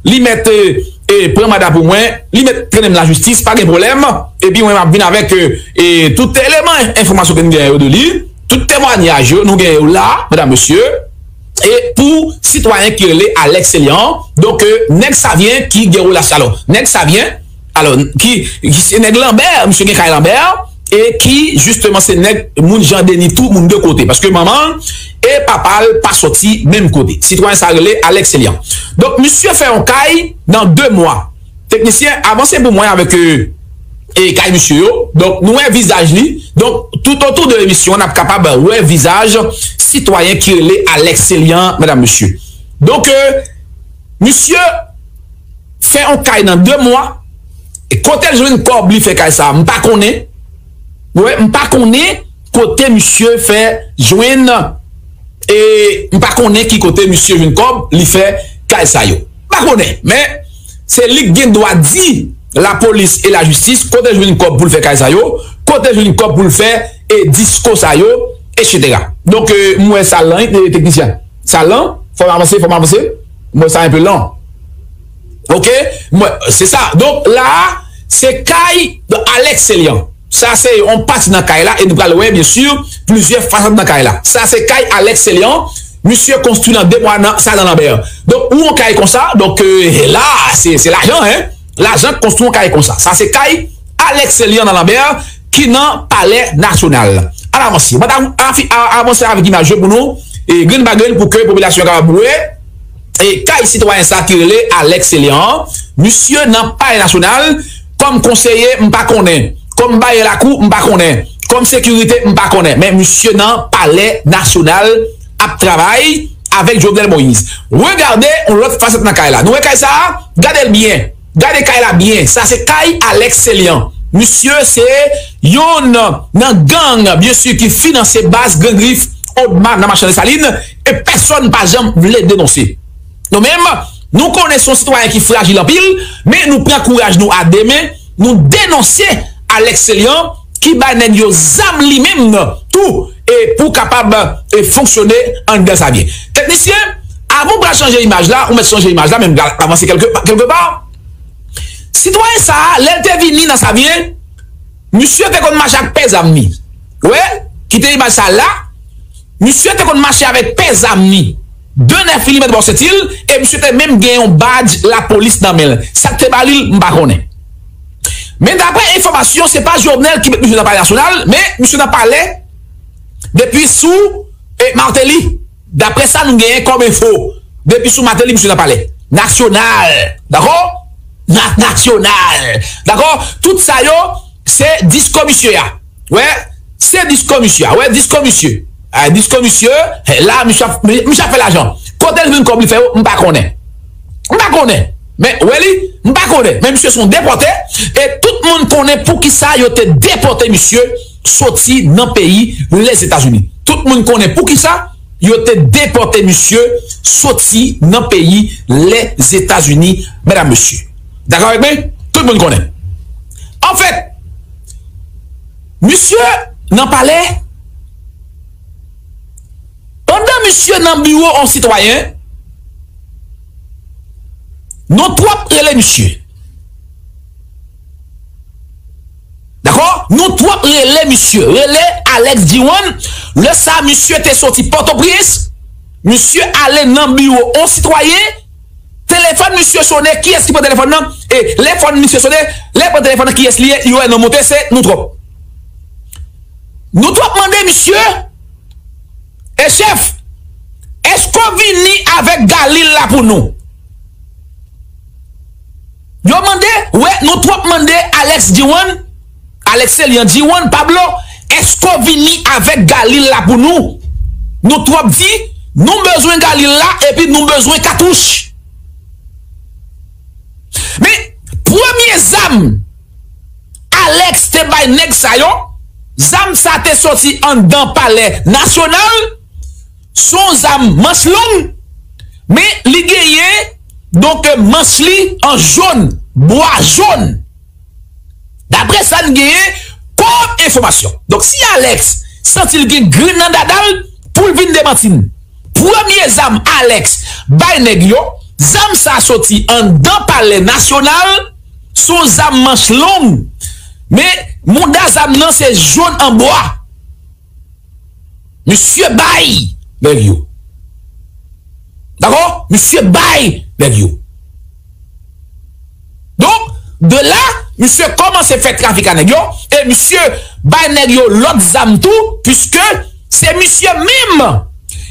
li mèt, e, e, pran manda pou mwen, li mèt trennen m lajistis, pa gen pwoblèm. Epi mwen, m ap vin avèk, e, e, tout eleman enfòmasyon ke n genyen yo de li, tout temwanyaj yo, nou genyen yo la, medam, mesye. E pou sitwayen ki rele Alex Célian, donk, e, nèg Savyen ki gen relasyon, alò, nèg Savyen, alò, ki, ki se nèg Lanbè, misye gen kay Lanbè, e ki, jisteman, se nèg moun Jan Deni tou, moun de kote. Paske manman l e papa l pa sòti menm kote. Sitwayen sa rele Alex Célian. Donk, misye fè yon kay nan de mwa. Teknisyen, avanse pou mwen avèk, e, e kay misye yo. Donk, nou wè vizaj li. Donk, toutotou de emisyon an, n ap kapab wè vizaj sitwayen ki rele Alex Célian, medam, mesye. Donk, e, misye fè yon kay nan de mwa. E kote l jwenn kòb li fè kay sa a, m pa konnen. Wi, m pa konnen kote misye fè jwenn, e m pa konnen ki kote misye jwenn kòb li fè kay sa yo. M pa konnen, men se li k gen dwa di lapolis e lajistis kote l jwenn kòb pou l fè kay sa yo, kote l jwenn kòb pou l fè, e, disko sa yo, etsetera. Donk, e, m wè sa lan, e, teknisyen. Sa lan, fò m avanse, fò m avanse. M wè sa enpe lan. Oke? M wè, se sa. Donk, la a, se kay Alex Célian. Sa se yon pati nan kay la, e nou pral wè, byen si, plizyè fasad nan kay la. Sa se kay Alex Célian. Misye konstwi nan de mwa nan, sa nan Lanbè. Donk, ou yon kay konsa, donk, e, la, se, se lajan, en. Lajan k konstwi yon kay konsa. Sa se kay Alex Célian nan Lanbè ki nan Palè Nasyonal. Al avanse. Mwen ta afi-, a-, avanse avèk imaj yo pou nou, e, grenn pa grenn pou ke popilasyon an kapab wè, e, kay sitwayen sa ki rele Alex Célian an. Misye nan Palè Nasyonal, kòm konseye, m pa konnen. Kòm bayè lakou, m pa konnen. Kòm sekirite, m pa konnen. Men misye nan Palè Nasyonal ap travay avèk Jovenel Moïse. Regade yon lòt fasèt nan kay la. Nou wè kay sa a? Gade l byen. Gade kay la byen. Sa se kay Alex Célian. Misye se yonn nan gang, byen si, ki finanse baz Gran Grif, Odma nan Machan Desalin, e pèsonn pa janm vle denonse. Nou menm, nou konnen se yon sitwayen ki frajil anpil, men nou pran kouraj nou a de men, nou denonse Alex Célian ki bay nèg yo zam li menm tou e pou kapab e fonksyone anndan Savyen. Teknisyen, avan w pral chanje imaj la, ou mèt chanje imaj la, men m pral avanse kèlke, kèlke pa. Sitwayen sa a, lè l te vini nan Savyen, misye te konn mache ak pè zam li. Wè, kite imaj sa la. Misye te konn mache avèk pè zam li. De nèf milimèt bò senti l, e misye te menm gen yon badj lapolis nan men l. Sa k te ba li l, m pa konnen. Men daprè enfòmasyon, se pa Jovenel ki met misye nan Palè Nasyonal, men misye nan palè depi sou e Martelly. Daprè sa nou genyen kòm enfo, depi sou Martelly, misye nan palè nasyonal. Dakò? Na, nasyonal. Dakò? Tout sa yo, se disko misye a. Wè, se disko misye a. Wè, disko misye. A, disko misye, e, la, misye ap, misye ap fè lajan. Kote l jwenn kòb li fè yo, m pa konnen. M pa konnen. Men, wè li, m pa konnen. Men misye se yon depòte, e tout moun konnen poukisa yo te depòte misye soti nan peyi Lèzetazini. Tout moun konnen poukisa yo te depòte misye soti nan peyi Lèzetazini, medam, mesye. Dakò avèk mwen? Tout moun konnen. Anfèt, misye nan palè, pandan misye nan biwo yon sitwayen, nou twòp rele misye. Dakò? Nou twòp rele misye. Rele Alex Diwan. Lè sa, misye te soti Pòtoprens. Misye ale nan biwo yon sitwayen. Telefòn misye sone. Kiyès ki pran telefòn nan? E lè fòn misye sone, lè pran telefòn nan, kiyès li ye? Yo wè non monte, se nou twòp. Nou twòp mande misye, e chèf, èske w vini avèk Galil la pou nou? Yo mande, wè, nou twòp mande Alex Diwan, Alex Célian Diwan, Pablo, èske w vini avèk Galil la pou nou? Nou twòp di, nou bezwen Galil la, epi nou bezwen katouch. Men, premye zam Alex te bay nèg sa yo, zam sa te soti anndan Palè Nasyonal, se yon zam manch long, men li genyen, donk, manch li an jòn, bwa jòn. Daprè sa n genyen kòm enfòmasyon. Donk, si Alex santi l gen grenn nan dada l, pou l vin demanti n. Premye zam Alex bay nèg yo, zam sa soti anndan Palè Nasyonal, se yon zam manch long, men mouda zam nan se jòn an bwa. Misye bay nèg yo. Dakò? Misye bay nèg yo. Donk, de la, misye kòmanse fè trafik a nèg yo, e misye bay nèg yo lòt zam tou, piske se misye menm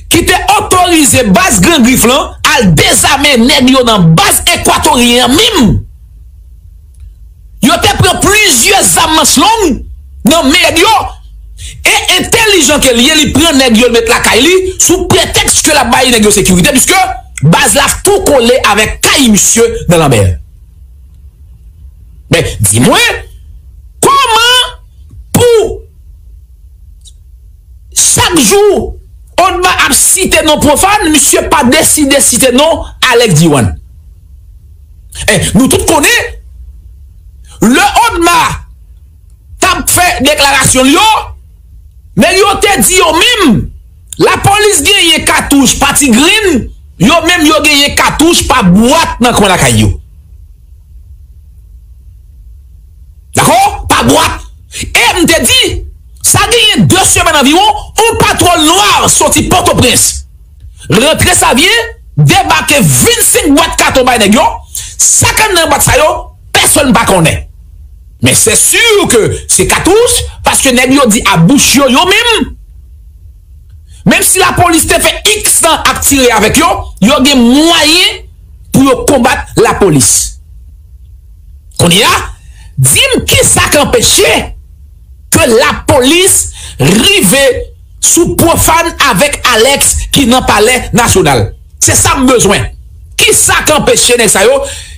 ki te otorize baz Gran Grif lan al dezame nèg yo nan baz Ekwatoryen an menm. Yo te pran plizyè zam manch long nan men nèg yo. E entèlijan ke l ye, li pran nèg yo, l met lakay li, sou pretèks ke l ap bay nèg yo sekirite, piske baz la tou kole avèk kay misye nan Lanmè. Men, di mwen, kòman pou chak jou Odma ap site non Pwofàn, misye pa deside site non Alex Diwan? E, nou tout konnen, lè Odma t ap fè deklarasyon l yo, nèg yo te di yo menm, lapolis genyen katouch pa Ti Grenn, yo menm yo genyen katouch pa bwat nan kwen lakay yo. Dakò? Pa bwat. E m te di, sa genyen de semèn anviwon, yon patwòl nwa soti Pòtoprens, rantre Savyen, debake vennsenk bwat katon bay nèg yo, sa k anndan bwat sa yo, pèsonn pa konnen. Men se si ke se katouch, paske nèg yo di a bouch yo, yo menm, menm si lapolis te fè iks tan ap tire avèk yo, yo gen mwayen pou yo konbat lapolis. Kounye a, di m kisa k anpeche ke lapolis rive sou Pwofàn avèk Alex ki nan Palè Nasyonal? Se sa m bezwen. Kisa k anpeche nèg sa yo,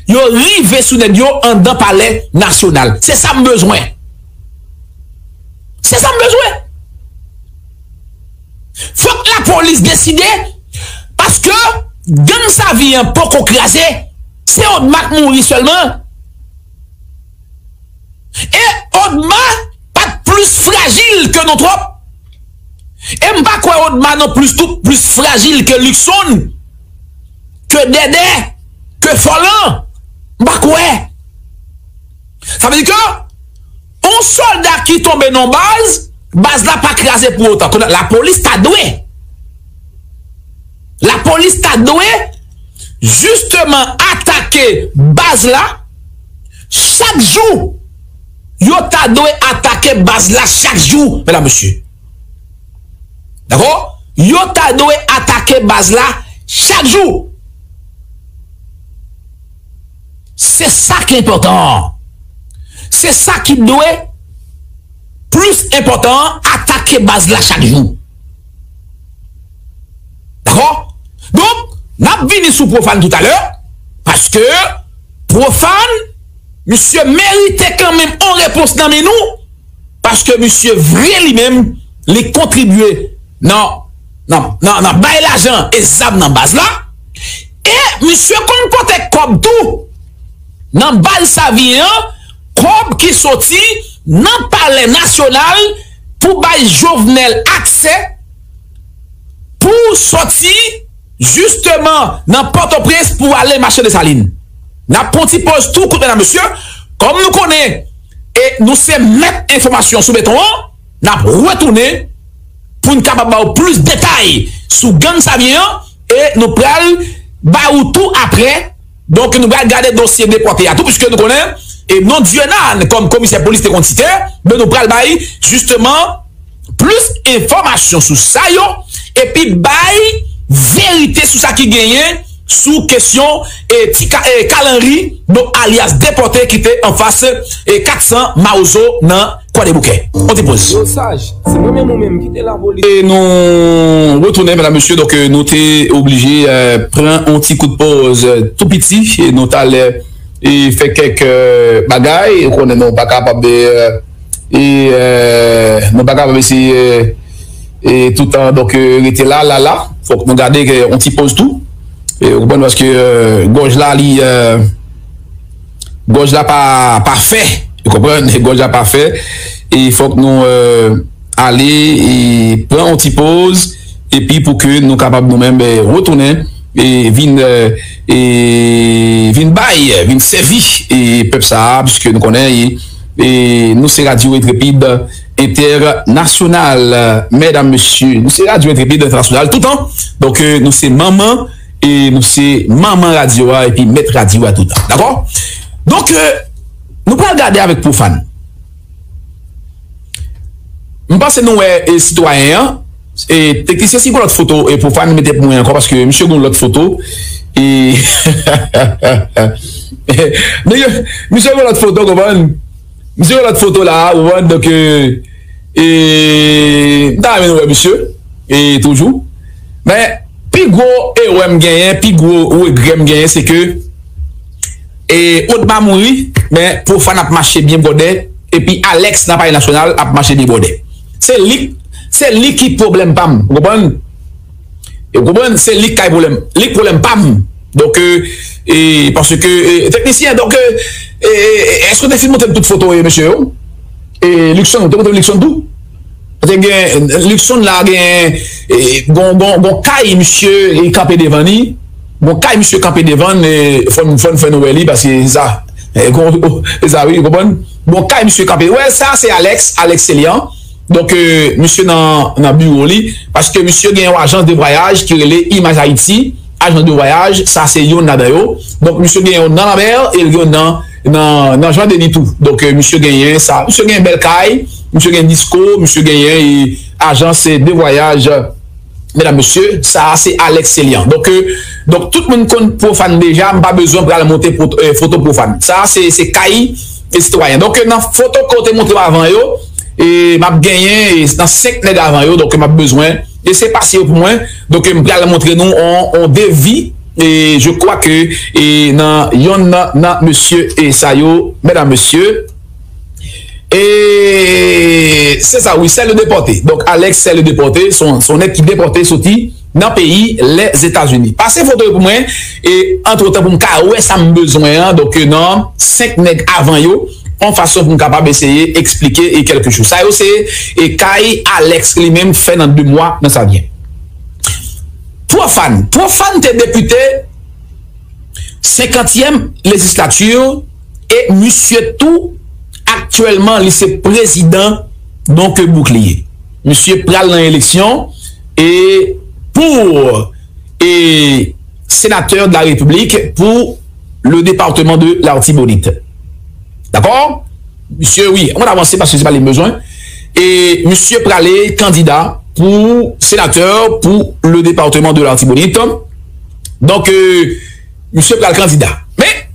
yo rive sou nèg yo anndan Palè Nasyonal? Se sa m bezwen. Se sa m bezwen. Fòk lapolis deside, paske gang Savi an poko kraze, se Odma k mouri sèlman. E Odma pa t plis frajil ke nou twòp. E m pa kwè Odma non plis tou plis frajil ke Luckson, ke Dèdè, ke Fòlan. M pa kwè. Sa vle di ke yon sòlda ki tonbe nan baz, baz la pa kraze pou otan. Kounye a, lapolis ta dwe. Lapolis ta dwe jisteman atake baz la chak jou. Yo ta dwe atake baz la chak jou, medam, mesye. Dakò? Yo ta dwe atake baz la chak jou. Se sa ki enpòtan an. Se sa ki dwe plis enpòtan an, atake baz la chak jou. Dakò? Donk, n ap vini sou Pwofàn toutalè, paske Pwofàn, misye merite kanmenm yon repons nan men nou, paske misye vre li menm, li kontribye nan, nan, nan, nan bay lajan e zam nan baz la, e misye konn pote kòb tou nan baz Saviyen an, kòb ki soti nan Palè Nasyonal pou bay Jovenel aksè pou soti jisteman nan Pòtoprens pou ale mache Desalin. N ap pran ti pòz tou kout medam mesye, kòm nou konnen e nou se mèt enfòmasyon sou beton an, n ap retounen pou n kapab ba w plis detay sou gang Saviyen an, e nou pral ba ou tou apre. Donk, nou pral gade dosye depòte a tou, piske nou konnen e non Dieunane kòm komisè polis te konn site, men nou pral bay jisteman plis enfòmasyon sou sa yo, epi bay verite sou sa ki genyen sou kesyon e ti ka, e Kalanri, donk alyas depòte ki te anfas e kat san Mawozo nan Kwadèboukè. On ti poz. Yo saj, se mwen menm ou menm ki te lapolis. E nou retounen, medam mesye, donk e nou te oblije e pran on ti kout pòz e tou piti, e nou t al e fè kèk e bagay, ou konnen nou pa kapab e e e nou pa kapab eseye e toutan donk e rete la, la, la. Fòk nou gade e on ti pòz tou. E ou konprann, paske e gòj la li e gòj la pa, pa fè. Ou konprann? Gòj la pa fè. E fòk nou e ale e pran on ti pòz, epi pou ke nou kapab nou menm e retounen e vin e e vin bay, vin sèvi e pèp sa a, piske nou konnen e e nou se Radyo Entrepid Entènasyonal, medam, mesye. Nou se Radyo Entrepid Entènasyonal toutan. Donk e nou se manman e nou se manman radyo a epi mèt radyo a toutan. Dakò? Donk e nou pral gade avèk Pwofàn. M panse nou wè e sitwayen an. E teknisyen, si gon lòt foto e Pwofàn mete pou mwen ankò, paske misye gon lòt foto. E misye, misye gon lòt foto, konprann? Misye gon lòt foto la, ou konprann? Donk e e m ta renmen nou wè misye e toujou. Men pi gwo erè m genyen, pi gwo regrè m genyen, se ke e Odma mouri, men Pwofàn ap mache byen bwòdè, epi Alex nan Palè Nasyonal ap mache byen bwòdè. Se li, se li ki pwoblèm pa m, ou konprann? E ou konprann, se li k kay pwoblèm, li k pwoblèm pa m. Donk e e paske e teknisyen, donk e e e èske w te fin montre m tout foto e mesye yo? E Luckson, ou te montre m Luckson tou? Te gen Luckson la, gen e gon gon gon kay misye e kanpe devan li. Gon kay misye kanpe devan e fò n fò n fè nou wè li, paske se sa. E gon se sa wi, ou konprann? Gon kay misye kanpe. Wè, sa se Alex, Alex Célian. Donk e misye nan nan biwo li, paske misye gen yon ajans de vwayaj ki rele Imaj Ayiti. Ajans de vwayaj, sa se youn ladan yo. Donk misye gen yon nan Lanmè e l gen yon nan nan nan Jan Deni tou. Donk e misye genyen sa, misye gen bèl kay, misye gen disko, misye genyen e ajans de vwayaj. Medam, mesye, sa a se Alex Célian. Donk e donk tout moun konn Pwofàn deja, m pa bezwen pral montre foto Pwofàn. Sa a se se kay e sitwayen. Donk e nan foto ke w te montre m avan yo, e m ap genyen e nan senk nèg avan yo, donk m ap bezwen eseye pase yo pou mwen. Donk e m pral montre nou on on devi e je kwa ke e nan yonn nan nan mesye e sa yo, medam, mesye. E se sa wi, sèl depòte. Donk Alex, sèl depòte, se yon se yon nèg ki depòte soti nan peyi Lèzetazini. Pase foto yo pou mwen, e antretan pou m ka wè sa m bezwen an, donk, e, nan senk nèg avan yo, yon fason pou m kapab eseye eksplike e kèlke chou. Sa yo se, e, kay Alex li menm fè nan de mwa nan sa vyen. Pwofàn. Pwofàn te depite senkantyèm lejislati e misye tou aktyèlman li se prezidan donk Bouclier. Misye pral nan eleksyon e pou e senatè de la Repiblik pou le département de l'Artibonite. Dakò? Misye, wi, ann avanse paske se pa li m bezwen. E misye prale kandida pou senatè pou le département de l'Artibonite. Donk, e, misye pral kandida. Men,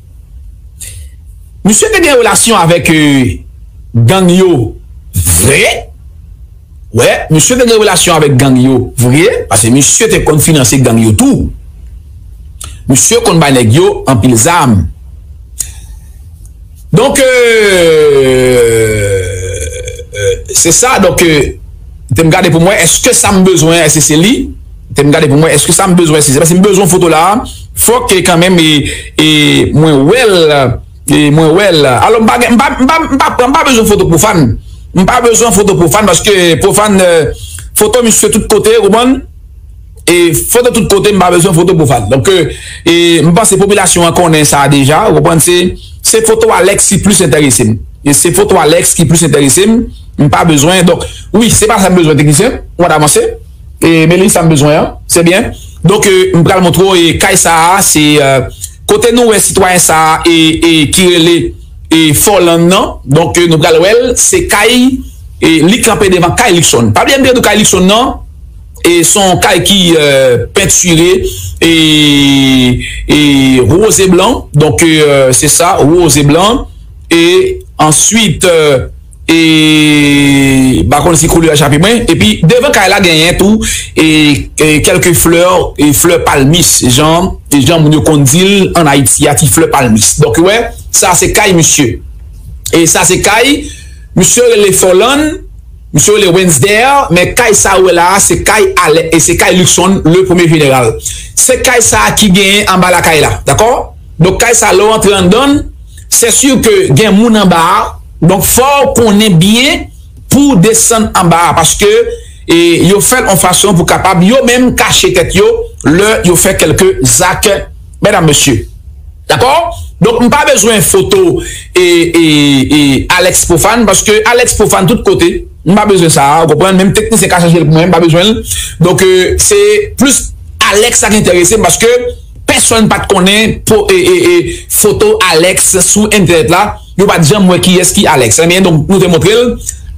misye te gen relasyon avèk, e, gang yo vre. Wè, misye te gen relasyon avèk gang yo vre, paske misye te konn finanse gang yo tou. Misye konn bay nèg yo anpil zam. Donk, e, e, se sa, donk, e, te m gade pou mwen, èske sa m bezwen, èske se li? Te m gade pou mwen, èske sa m bezwen, èske se li? Paske m bezwen foto la, fòk ke kanmenm, e, e, mwen wè l, e, mwen wè l. Alò, m pa gen, m pa, m pa, m pa pran, m pa bezwen foto pwofàn. M pa bezwen foto pwofàn, paske pwofàn, e, foto misye tout kote, ou konprann? E foto tout kote, m pa bezwen foto pwofàn. Donk, e, e, m panse popilasyon an konnen sa deja, ou konprann? Se, se foto Alex ki plis enterese m. E se foto Alex ki plis enterese m. M pa bezwen. Donk, wi, se pa sa m bezwen, teknisyen. Ou konn avanse. E, men li sa m bezwen an. Se byen. Donk, e, m pral montre w, e, kay sa a, se, e, kote nou wè sitwayen sa a, e, e, ki rele, e, Forland nan. Donk, e, nou pral wè l, se kay, e, li kanpe devan kay Luckson. Pa bliye m te di w kay Luckson nan, e, se yon kay ki, e, pentire, e, e, woz e blan. Donk, e, se sa, woz e blan. E answit, e, e, m pa konn si koulè a chape mwen. Epi devan kay la genyen tou, e, e, kèlke flè, e, flè palmis, jan, e, jan moun yo konn di l ann Ayiti a, ti flè palmis. Donk, ou wè, sa se kay misye. E sa se kay, misye rele Forland, misye rele Wensder, men kay sa ou wè la a, se kay Ale-, e se kay Luckson, le premye jeneral. Se kay sa a ki genyen anba lakay la, dakò? Donk, kay sa, lè w antre anndan l, se si ke gen moun anba a. Donk, fò w konnen byen pou w desann anba a, paske, e, yo fè l yon fason pou kapab yo menm kache tèt yo lè yo fè kèlke zak, medam, mesye. Dakò? Donk, m pa bezwen foto, e, e, e, Alex Profane, paske Alex Profane tout kote. M pa bezwen sa a, ou konprann? Menm teknisyen ka chache l pou mwen, m pa bezwen l. Donk, e, se plis Alex sa ki enterese m, paske pèsonn pa t konnen po-, e, e, e, foto Alex sou entènèt la. Yo pa t janm wè kiyès ki Alex. Ebyen, donk, nou te montre l.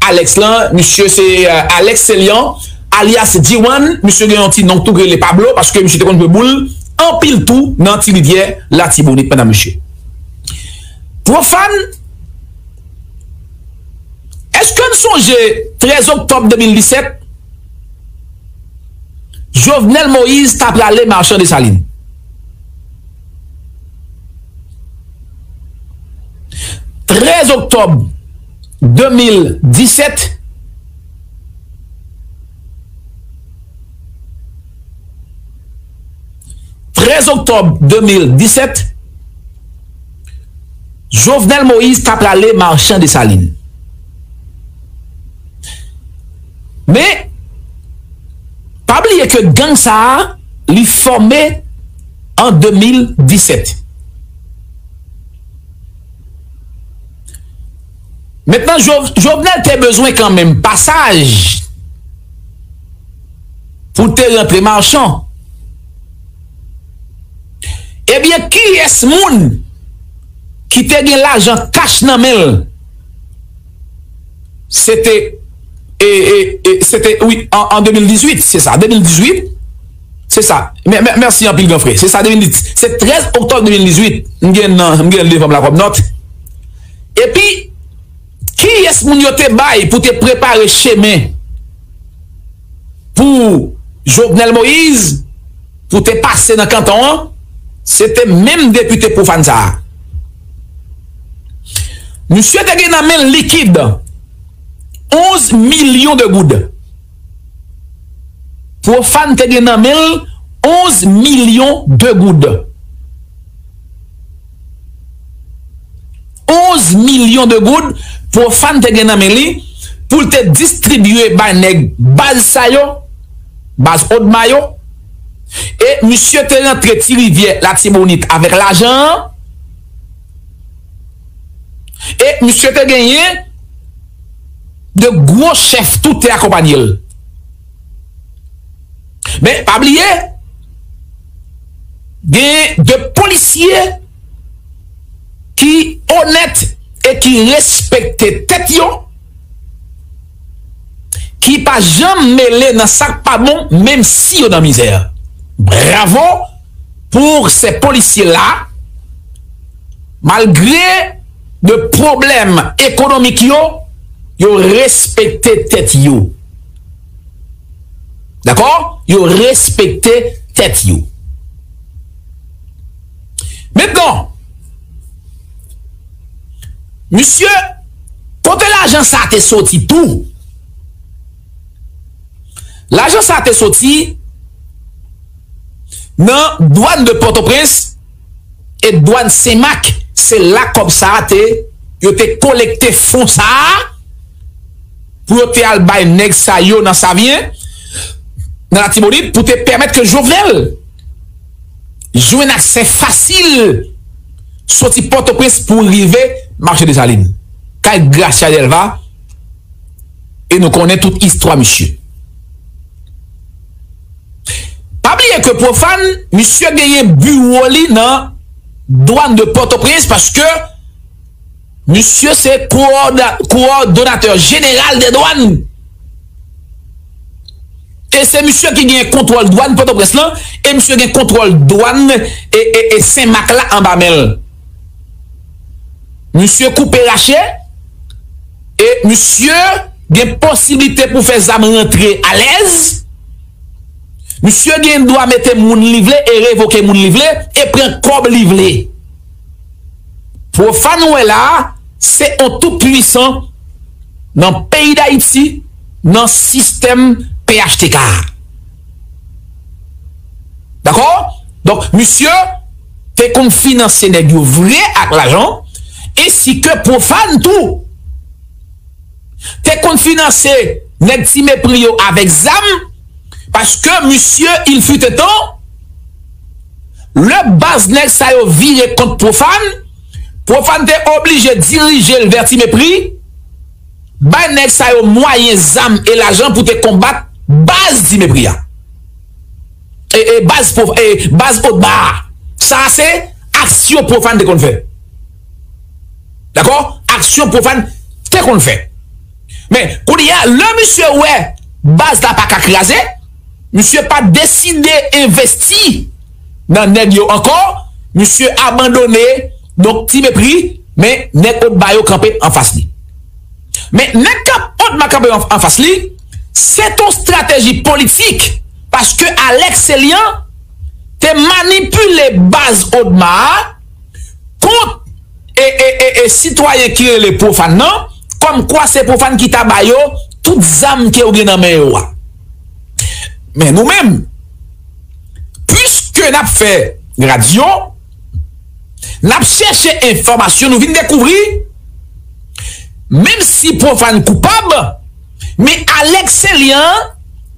Alex lan, misye se, e, Alex Célian, alyas G one. Misye gen yon ti non tou ki rele Pablo, paske misye te konn jwe boul anpil tou nan Ti Rivyè Latibonit, medam, mesye. Profane, èske n sonje trèz oktòb de mil disèt, Jovenel Moïse ta prale Marchand Dessalines? Trèz oktòb de mil disèt, trèz oktòb de mil disèt, Jovenel Moïse ta prale Marchand Dessalines. Men, pa bliye ke gang sa a, li fòme an de mil disèt. Mentnan, Jo-, Jovenel te bezwen kanmenm pasaj pou l te rantre Marchand. Ebyen, kiyès moun ki te gen lajan kach nan men l? Se te, e, e, e, se te, wi, an, an de mil dizuit, se sa, de mil dizuit, se sa. Mè-, mè-, mèsi anpil, gran frè. Se sa, de mil dizuit. Se trèz oktòb de mil dizuit. M gen nan, m gen l devan m la kòm nòt. Epi, kiyès moun yo te bay pou te prepare chemen pou Jovenel Moïse, pou te pase nan kanton an, se te menm depite Profane sa a. Misye te gen nan men l likid onz milyon de goud. Profane te gen nan men l onz milyon de goud. Onz milyon de goud Profane te gen nan men li pou l te distribye bay nèg baz sa yo, baz Odma yo. E misye te rantre Ti Rivyè Latibonit avèk lajan an. E misye te genyen de gwo chèf tou te akonpanye l. Men pa bliye, gen de polisye ki onèt e ki respekte tèt yo, ki pa janm mele nan sa k pa bon, menm si yo nan mizè. Bravo pour ces policiers-là, malgre de pwoblèm ekonomik yo, yo respekte tèt yo. Dakò? Yo respekte tèt yo. Mentnan, misye, kote lajan sa te soti tou? Lajan sa te soti nan dwàn de Pòtoprens e dwàn Senmak. Se la kòb sa a te, yo te kolekte fon sa a pou yo te al bay nèg sa yo nan Savyen, nan Latibonit, pou te pèmèt ke Jovenel jwenn aksè fasil soti Pòtoprens pou rive Mache Desalin, kay Gracia Delva, e nou konnen tout istwa misye. Pa bliye ke Profane, misye genyen biwo li nan dwàn de Pòtoprens, paske misye se kowòda-, kowòdonatè jeneral de dwàn. E se misye ki gen kontwòl dwàn Pòtoprens lan, e misye gen kontwòl dwàn e, e, e Senmak la anba men l. Misye koupe rache, e misye gen posiblite pou fè zam rantre alèz. Misye gen dwa mete moun li vle e revoke moun li vle e pran kòb li vle. Profane wè la a, se on tou pwisan nan peyi Dayiti, nan sistèm P H T K a. Dakò? Donk, misye te konn finanse nèg yo vre ak lajan, ensi ke Profane tou te konn finanse nèg Ti Mepri yo avèk zam, paske misye, il fut un temps, lè baz nèg sa yo vire kont Profane, Profane te oblije dirije l vè Ti Mepri, bay nèg sa yo mwayen, zam e lajan pou te konbat baz Ti Mepri a. E, e baz Prof-, e baz Odma a. Sa a se aksyon Profane te konn fè. Dakò? Aksyon Profane te konn fè. Men, kounye a, lè misye wè baz la pa ka kraze, misye pa deside envesti nan nèg yo ankò, misye abandone, donk, Ti Mepri, men nèg Odma yo kanpe anfas li. Men nèg k ap Odma kanpe an, anfas li, se t on estrateji politik, paske Alex Célian te manipile baz Odma a kont e, e, e, e sitwayen ki rele Profane nan, kòmkwa se Profane ki ta ba yo tout zam ke yo gen nan men yo a. Men nou menm, piske n ap fè radyo, n ap chèche enfòmasyon, nou vin dekouvri, menm si Profane koupab, men Alex Célian,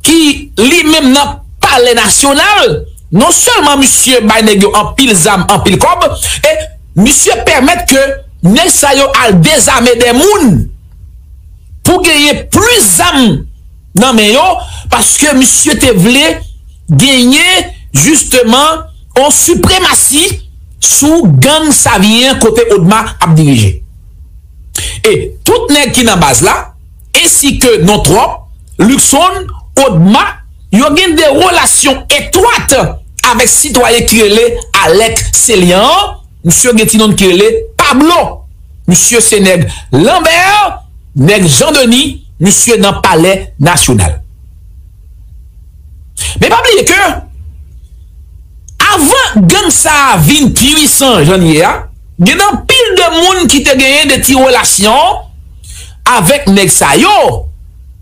ki li menm nan Palè Nasyonal, non sèlman misye bay nèg yo anpil zam, anpil kòb, e misye pèmèt ke nèg sa yo al dezame de moun pou genyen plis zam nan men yo, paske misye te vle genyen, jisteman, on sipremasi sou gang Savyen an kote Odma ap dirije. E tout nèg ki nan baz la, ensi ke Nontròp, Luckson, Odma, yo gen de relasyon etwat avèk sitwayen ki rele Alex Célian an. Misye gen ti non ki rele Pablo. Misye se nèg Lambert, nèg Jan Deni, misye nan Palè Nasyonal. Men pa bliye ke avan gang sa a vin pwisan jan l ye a, gen anpil de moun ki te genyen de ti relasyon avèk nèg sa yo.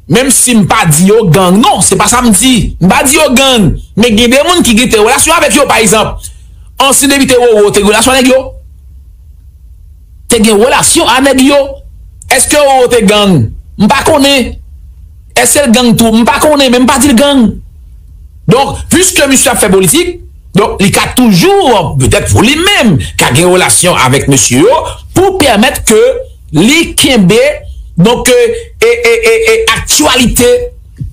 Menm si m pa di yo gang, non, se pa sa m di. M pa di yo gang. Men gen de moun ki gen te relasyon avèk yo, pa egzanp, ansyen depite Roro te gen relasyon ak nèg yo. Te gen relasyon ak nèg yo. Èske Roro te gang? M pa konnen. Èske l gang tou? M pa konnen, men m pa di l gang. Donk, piske misye ap fè politik, donk, li ka toujou, petèt pou li menm, ka gen relasyon avèk mesye yo pou pèmèt ke li kenbe, donk, e, e, e, e, aktyalite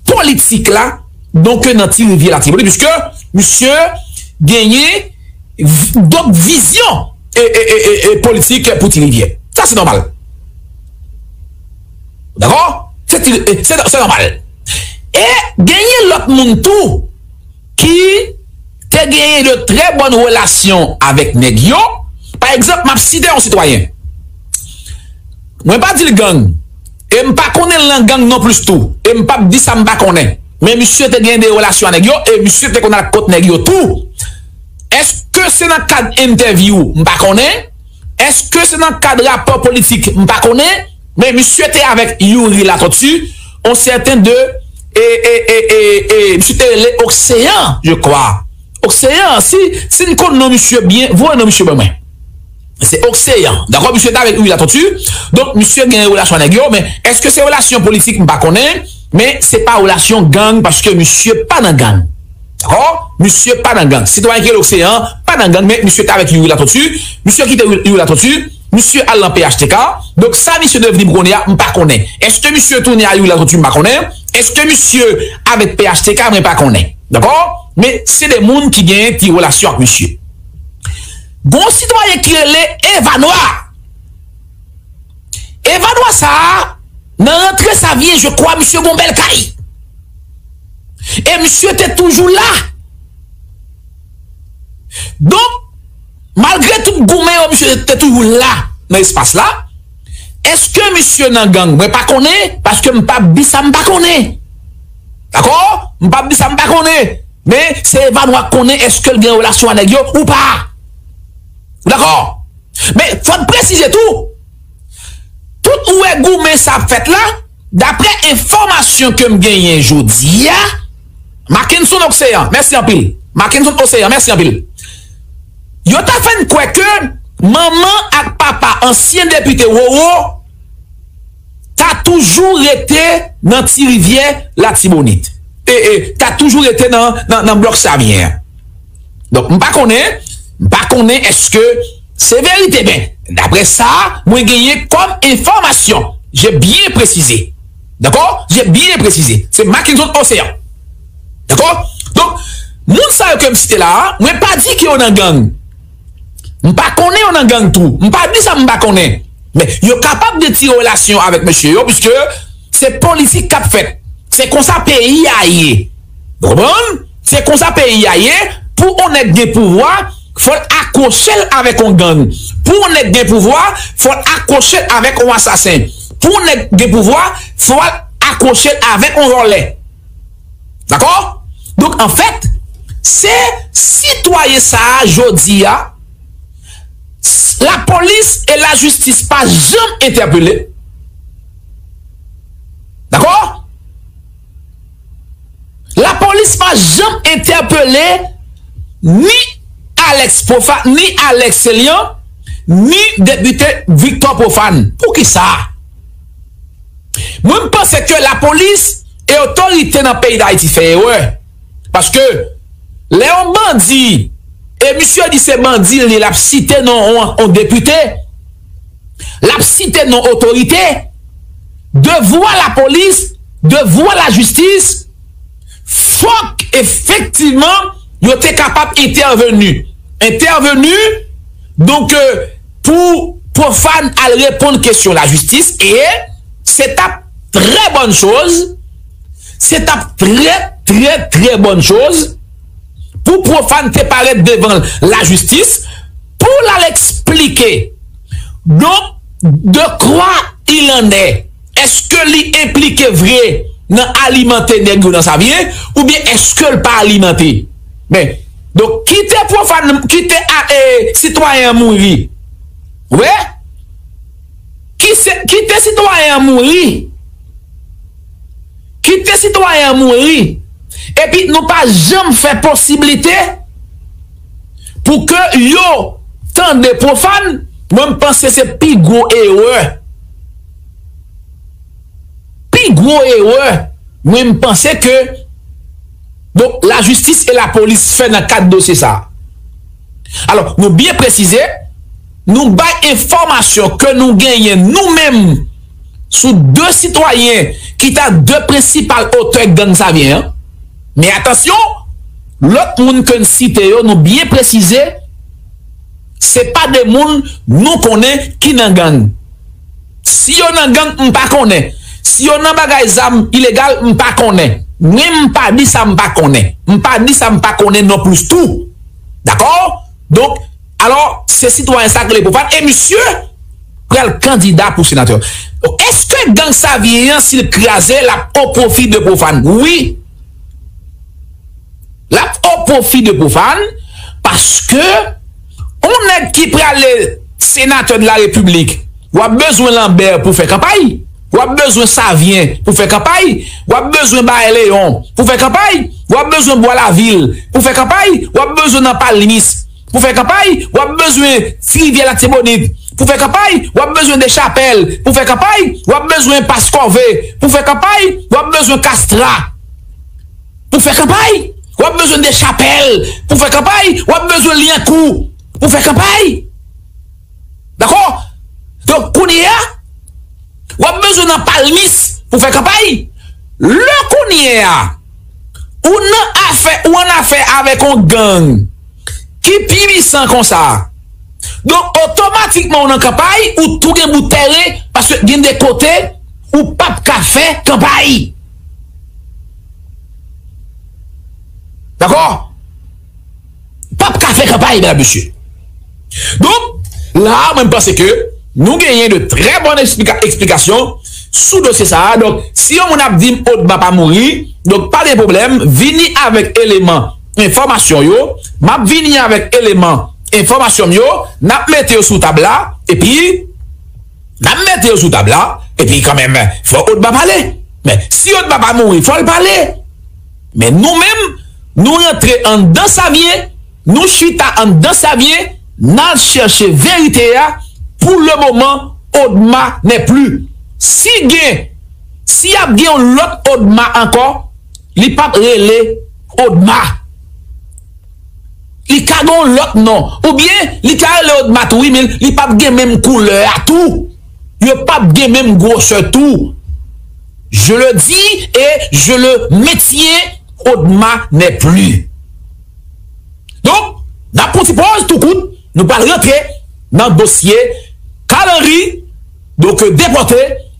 politik la, donk, nan Ti Rivyè Latibonit, piske misye genyen, donk, vizyon e, e, e, e, e politik pou Ti Rivyè. Sa, se nòmal. Dakò? Se ti, e, se, se nòmal. E genyen lòt moun tou ki te genyen de trè bòn relasyon avèk nèg yo. Pa egzanp, m ap site yon sitwayen. Mwen pa di l gang. E m pa konnen l nan gang non plis tou. E m p ap di sa m pa konnen. Men misye te gen de relasyon ak nèg yo, e misye te konn al kot nèg yo tou. Èske se nan kad entèvyou? M pa konnen. Èske se nan kad rapò politik? M pa konnen. Men misye te avèk Youri Latortue, on sèten de, e, e, e, e, e, misye te rele Oxéan, je crois. Oxéan, si, si n konn non misye byen, voye non misye ban mwen. Se Oxéan. Dakò, misye te avèk Youri Latortue. Donk, misye gen relasyon ak nèg yo, men èske se relasyon politik? M pa konnen, men se pa relasyon gang, paske misye pa nan gang. Dakò? Misye pa nan gang. Sitwayen ki rele Oxéan pa nan gang, men misye te avèk Youri Latortue. Misye kite Youri, Youri Latortue. Misye al nan P H T K. Donk, sa misye devni kounye a, m pa konnen. Èske misye tounen a Youri Latortue? M pa konnen. Èske misye avèk P H T K? Mwen pa konnen. Dakò? Men se de moun ki gen ti relasyon ak misye. Gon sitwayen ki rele Evanwa. Evanwa sa a, nan rantre Savyen, je crois, misye gon bèl kay. E misye te toujou la. Donk, malgre tout goumen yo, misye te toujou la nan espas la. Èske misye nan gang? Mwen pa konnen, paske m p ap di sa m pa konnen. Dakò? M p ap di sa m pa konnen. Men, se Evanwa k konnen èske l gen relasyon ak nèg yo ou pa. Ou dakò? Men, fò n presize tou, tout ou wè goumen sa ap fèt la, daprè enfòmasyon ke m genyen jodi a, Mackenson Oxéan, mèsi anpil. Mackenson Oxéan, mèsi anpil. Yo ta fè n kwè ke manman ak papa ansyen depite Roro ta toujou rete nan Ti Rivyè Latibonit. E, e, ta toujou rete nan, nan, nan blòk Savyen an. Donk, m pa konnen, m pa konnen èske se verite, men, daprè sa, mwen genyen kòm enfòmasyon. Je bien précisé. Dakò? Je bien précisé. Se Mackenson Oxéan. Dakò? Donk, moun sa yo ke m site la a, mwen pa di ke yo nan gang. M pa konnen yo nan gang tou. M pa di sa m pa konnen. Men, yo kapab gen ti relasyon avèk mesye yo, piske se politik k ap fèt. Se konsa peyi a ye. Ou konprann? Se konsa peyi a ye. Pou on nèg gen pouvwa, fò l akwoche l avèk on gang. Pou on nèg gen pouvwa, fò l akwoche l avèk on asasen. Pou on nèg gen pouvwa, fò l akwoche l avèk on vòlè. Dakò? Donk, anfèt, se sitwayen sa a, jodi a, s-, lapolis e lajistis pa janm entèpele. Dakò? Lapolis pa janm entèpele ni Alex Profane, ni Alex Célian, ni depite Victor Profane. Poukisa? Mwen, m panse ke lapolis e otorite nan peyi Dayiti fè erè. Paske lè yon bandi, e misye di se bandi l ye, l ap site non yon, yon depite, l ap site non otorite, devwa lapolis, devwa lajistis, fòk efektivman yo te kapab entèveni. Entèveni, donk, euh, pou Profane al reponn kesyon lajistis, e se t ap trè bòn choz, se t ap trè, trè, trè bòn choz pou Profane te parèt devan lajistis, pou l al eksplike. Donk, de quoi il en est? Èske li enplike vre nan alimante nèg yo nan Savyen, oubyen èske l pa alimante? Men, donk, kite Profane, kite a, e, sitwayen an mouri. Wi. Kise-, kite sitwayen an mouri. Kite sitwayen an mouri, epi nou pa janm fè posiblite pou ke yo tande Pwofàn, mwen m panse se pi gwo erè. Pi gwo erè, mwen m panse ke, donk, lajistis e lapolis fè nan kad dosye sa a. Alò, nou byen presize, nou bay enfòmasyon ke nou genyen nou menm sou de sitwayen ki ta de prensipal otè gang Savyen an. Men atansyon, lòt moun ke n site yo, nou byen presize, se pa de moun nou konnen ki nan gang. Si yo nan gang, m pa konnen. Si yo nan bagay zam ilegal, m pa konnen. Mwen, m pa di sa m pa konnen. M pa di sa m pa konnen non plis tou. Dakò? Donk, alò, se sitwayen sa k rele Pwofàn. E misye pral kandida pou senatè. Donk, èske gang Savyen an, si l kraze, l ap o pwofi de Pwofàn? Wi. L ap o pwofi de Pwofàn, paske yon nèg ki prale senatè de la repiblik, w ap bezwen Lanbè pou fè kanpay, w ap bezwen Savyen pou fè kanpay, w ap bezwen Bay Leyon pou fè kanpay, w ap bezwen Bwa Lavil pou fè kanpay, w ap bezwen nan Palmis pou fè kanpay, w ap bezwen Ti Rivyè Latibonit pou fè kanpay, w ap bezwen Dechapèl pou fè kanpay, w ap bezwen Paskòve pou fè kanpay, w ap bezwen Kastra pou fè kanpay, w ap bezwen Dechapèl pou fè kanpay, w ap bezwen Lyankou pou fè kanpay. Dakò? Donk, kounye a, w ap bezwen nan Palmis pou fè kanpay. Lè kounye a, ou nan afè, ou an afè avèk yon gang ki pi pwisan konsa. Donk, otomatikman ou nan kanpay, ou tou gen bout tèren, paske gen de kote, ou p ap ka fè kanpay. Dakò? P ap ka fè kanpay, medam, mesye. Donk, la a, mwen, m panse ke nou genyen de trè bòn eksplika-, eksplikasyon sou dosye sa a. Donk, si yon moun ap di m Odma pa mouri, donk, pa gen pwoblèm, vini avèk eleman enfòmasyon yo, m ap vini avèk eleman enfòmasyon m yo, n ap mete yo sou tab la, epi n ap mete yo sou tab la, epi kanmenm, fò Odma pale. Men, si Odma pa mouri, fò l pale. Men nou menm, nou rantre anndan Savyen, nou chita anndan Savyen, n al chèche verite a. Pou le moman, Odma n'est plus. Si gen, si ap gen yon lòt Odma ankò, li p ap rele Odma. Li ka gen yon lòt non. Oubyen, li ka rele Odma tou, wi, men li p ap gen menm koulè a tou. Yo p ap gen menm gwosè tou. Je le dis et je le maintiens, Odma n'est plus. Donk, n ap pran ti pòz tou kout, nou pral rantre nan dosye Carl Henry, donk, depòte,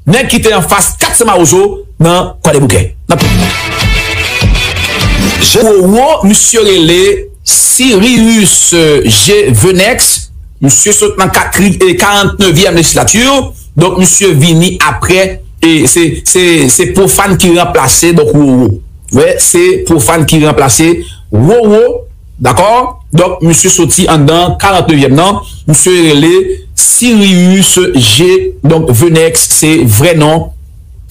nèg ki te anfas Kat San Mawozo nan Kwadèboukè. N ap Wowo, misye rele Sirius, euh, G Venex. Misye sot nan katri-, e, karantnevyèm lejislati. Donk, misye vini apre, e se, se, se Pwofàn ki ranplase, donk, Wowo. Wè, se Pwofàn ki ranplase Wowo. Dakò? Donk, misye soti anndan karantnevyèm nan. Misye rele Sirius G, donk, Venex, se vrè non.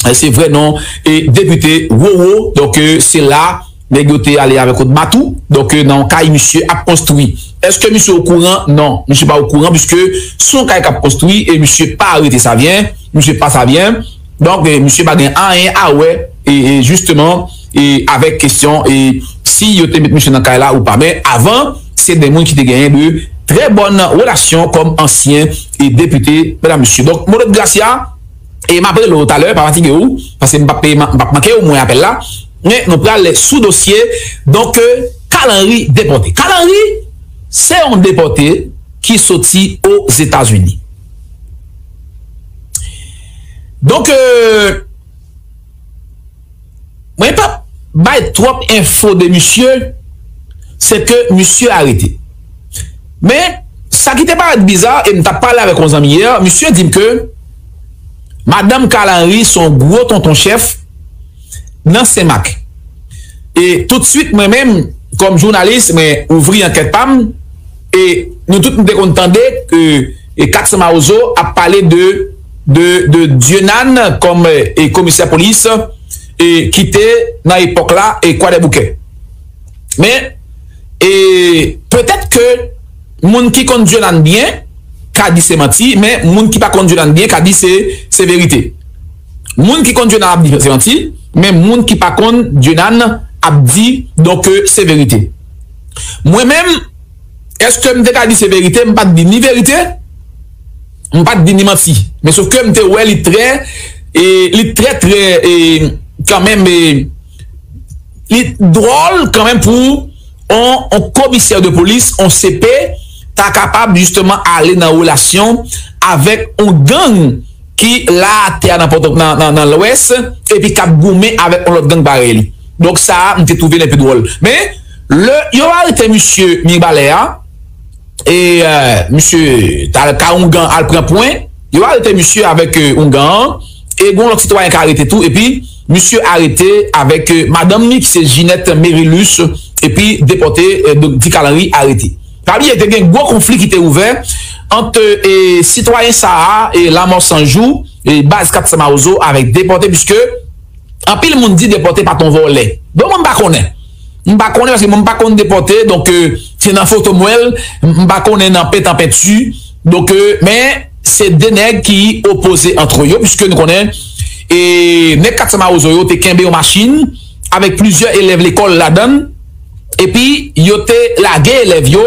E se vrè non, e depite Wowo. Donk, e, se la nèg yo te ale avèk Odma tou. Donk, e, nan yon kay misye ap konstwi. Èske misye okouran? Non, misye pa okouran, piske se yon kay k ap konstwi e misye pa rete Savyen, misye pa Savyen. Donk, e, misye pa gen anyen a wè, e, e, jisteman, e, avèk kesyon, e, si yo te met misye nan kay la ou pa. Men avan, se de moun ki te genyen de trè bòn relasyon kòm ansyen, e, depite, medam, mesye. Donk, Monod Gracia, e m ap rele w talè, pa fatige w, paske m p ap, m p ap manke w, mwen apèl la. Men nou pral sou dosye, donk, e, Carl Henry depòte. Carl Henry, se yon depòte ki soti Ozetazini. Donk, e, mwen p ap bay twòp enfo de misye, se ke misye arete. Men, sa ki te parèt biza, e m t ap pale avèk yon zanmi yè, misye di m ke madanm Carl Henry se yon gwo tonton chèf nan Senmak. E toutswit, mwen menm, kòm jounalis, mwen ouvri ankèt pa m, e nou tout nou te konn tande ke, e, Kat San Mawozo ap pale de, de, de Dieunane kòm, e, komisè polis, e, ki te nan epòk la e Kwadèboukè. Men, e, petèt ke moun ki konn Dieunane byen ka di se manti, men moun ki pa konn Dieunane byen ka di se, se verite. Moun ki konn Dieunane ap di se manti, men moun ki pa konn Dieunane ap di, donk, se verite. Mwen menm, èske m te ka di se verite? M pa t di ni verite, m pa t di ni manti. Men sof ke m te wè li trè, e, li trè, trè, e, kanmenm, e, li dwòl kanmenm pou on, on komisè de polis, on C P, ta kapab jisteman ale nan relasyon avèk on gang ki la atè a nan, Pòto- nan, nan, nan Lwès, epi k ap goumen avèk on lòt gang parèy li. Donk sa a, m te twouve l enpe dwòl. Men, lè yo arete misye Mibalè a, e, e, misye t al kay oungan al pran pwen, yo arete misye avèk, e, oungan an, e gon lòt sitwayen k arete tou, epi misye arete avèk, e, madanm li ki se Ginette Merilus, epi depòte, e, donk, Di Kalanri arete. Pa bliye, te gen gwo konfli ki te ouvè ant, e, sitwayen sa a, e, Lanmò San Jou, e, baz Kat San Mawozo avèk depòte, piske anpil moun di depòte pa t on vòlè. Bon, mwen m pa konnen. M pa konnen paske mwen m pa konn depòte, donk, e, se nan foto m wè l, m pa konnen nan pent an penti. Donk, e, men se de nèg ki opoze antre yo, piske nou konnen, e, nèg Kat San Mawozo yo te kenbe yon machin avèk plizyè elèv lekòl ladan l, epi yo te lage elèv yo,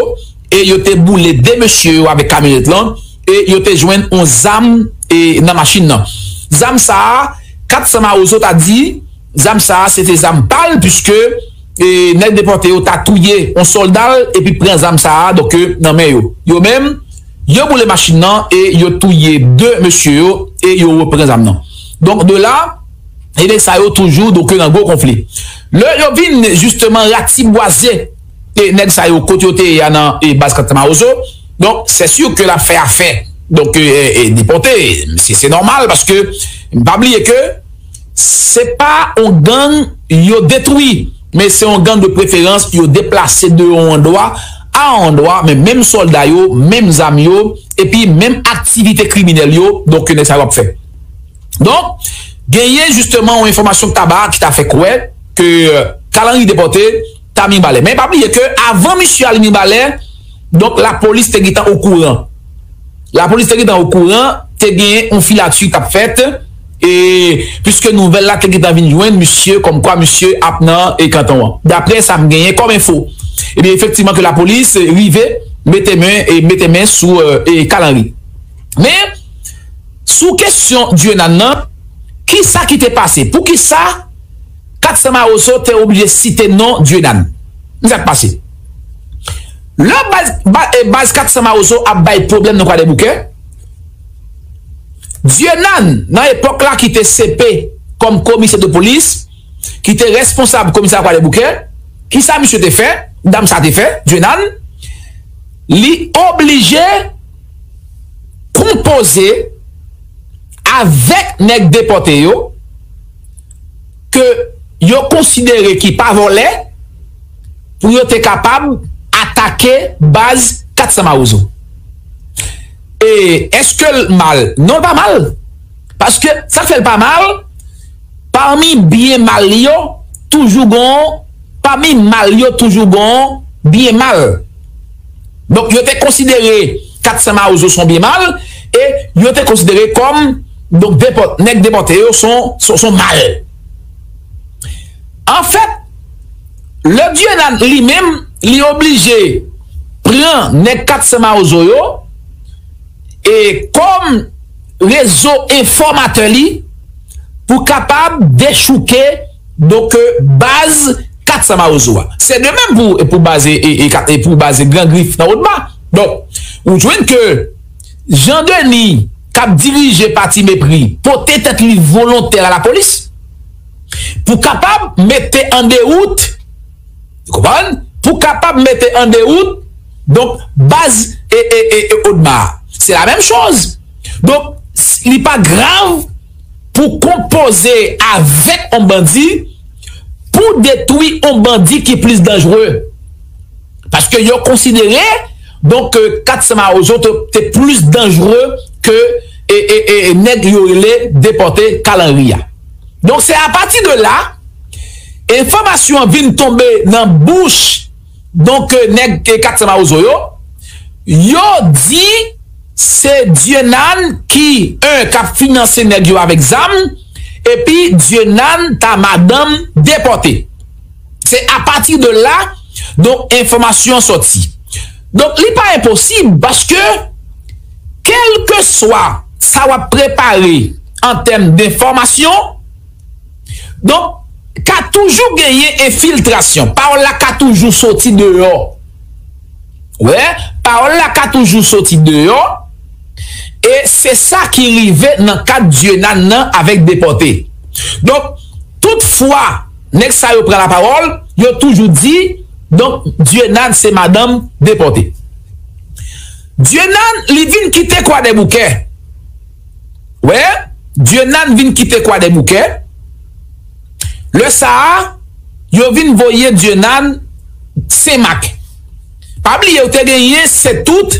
e yo te boule de mesye yo avèk kamyonèt lan, e yo te jwenn on zam, e, nan machin nan. Zam sa a, Kat San Mawozo ta di, zam sa a, se te zam pa l, piske, e, nèg depòte yo ta touye on sòlda l, epi pran zam sa a, donk, e, nan men yo. Yo menm, yo boule machin nan, e yo touye de mesye yo, e yo repran zam nan. Donk, de la, e nèg sa yo toujou, donk, nan gwo konfli. Lè yo vin, jisteman, ratibwaze, e nèg sa yo, kote yo te ye a nan, e, baz Kat San Mawozo, donk, se si ke l ap fè afè. Donk, e, e, e, depòte, se, se nòmal, paske, pa bliye ke se pa on gang yo detwi, men se on gang de preferans, yo deplase de yon andwa a on andwa, men menm sòlda yo, menm zam yo, epi menm aktivite kriminèl yo, donk, nèg sa yo ap fè. Donk, genyen jisteman yon enfòmasyon k ta ba, ki ta fè kwè ke, e, Kalanri depòte, ta Mibalè. Men pa bliye ke avan misye al Mibalè, donk, lapolis te gentan okouran. Lapolis te gentan okouran, te genyen yon filati k ap fèt, e piske nouvèl la te gentan vin jwenn misye, kòmkwa misye ap nan, e, kanton an. Daprè sa m genyen kòm enfo, ebyen, efektivman, ke lapolis rive mete men, e mete men sou, e, e, Kalanri. Men, sou kesyon Dieunane nan, kisa ki te pase? Poukisa Kat San Mawozo te oblije site non Dieunane? Men sa k pase. Lè baz, ba- e, baz Kat San Mawozo ap bay pwoblèm nan Kwadèboukè, Dieunane, nan epòk la, ki te C P kòm komisè de polis, ki te responsab komisarya Kwadèboukè, kisa misye te fè? Dam sa te fè, Dieunane, li oblije konpoze avèk nèg depòte yo ke yo konsidere ki pa vòlè pou yo te kapab atake baz Kat San Mawozo. E èske l mal? Non, l pa mal. Paske sa k fè l pa mal, pami byen mal li yo, toujou gon, pami mal yo, toujou gon byen mal. Donk, yo te konsidere Kat San Mawozo s on byen mal, e yo te konsidere kòm, donk, depò- nèg depòte yo s on, s on, s on mal. Anfèt, Lè Dieunane li menm, li oblije pran nèg Kat San Mawozo yo, e kòm rezo enfòmatè li, pou kapab dechouke, donk, baz Kat San Mawozo a. Se de menm pou, pou baz, e, e, e, e pou baz Gran Grif nan Wodma. Donk, ou jwenn ke Jan Deni, k ap dirije pati Mepri, pote tèt li volontè a lapolis pou kapab mete an dewout, ou konprann? Pou kapab mete an dewout, donk, baz e, e, e, e Odma. Se la menm choz. Donk, s- li pa grav pou konpoze avèk on bandi pou detwi on bandi ki plis danjre. Paske yo konsidere, donk, ke Kat San Mawozo te, te plis danjre ke e, e, e, e nèg yo rele depòte Kalanri a. Donk, se apati de la, enfòmasyon an vin tonbe nan bouch, donk, nèg, eh, kat san Mawozo yo. Yo di se Dieunane ki, en, k ap finanse nèg yo avèk zam, epi Dieunane ta madanm depòte. Se apati de la, donk, enfòmasyon an sòti. Donk, li pa enposib paske, kèlkeswa sa w ap prepare an tèm denfòmasyon, donk, ka toujou genyen enfiltrasyon. Pawòl la ka toujou soti deyò. Wè, pawòl la ka toujou soti deyò. E se sa ki rive nan ka Dieunane nan avèk depòte. Donk, tout fwa nèg sa yo pran lapawòl, yo toujou di, donk, Dieunane se madanm depòte. Dieunane, li vin kite Kwadèboukè. Wè, Dieunane vin kite Kwadèboukè. Lè sa a, yo vin voye Dieunane Senmak. Pa bliye, ou te genyen Setout,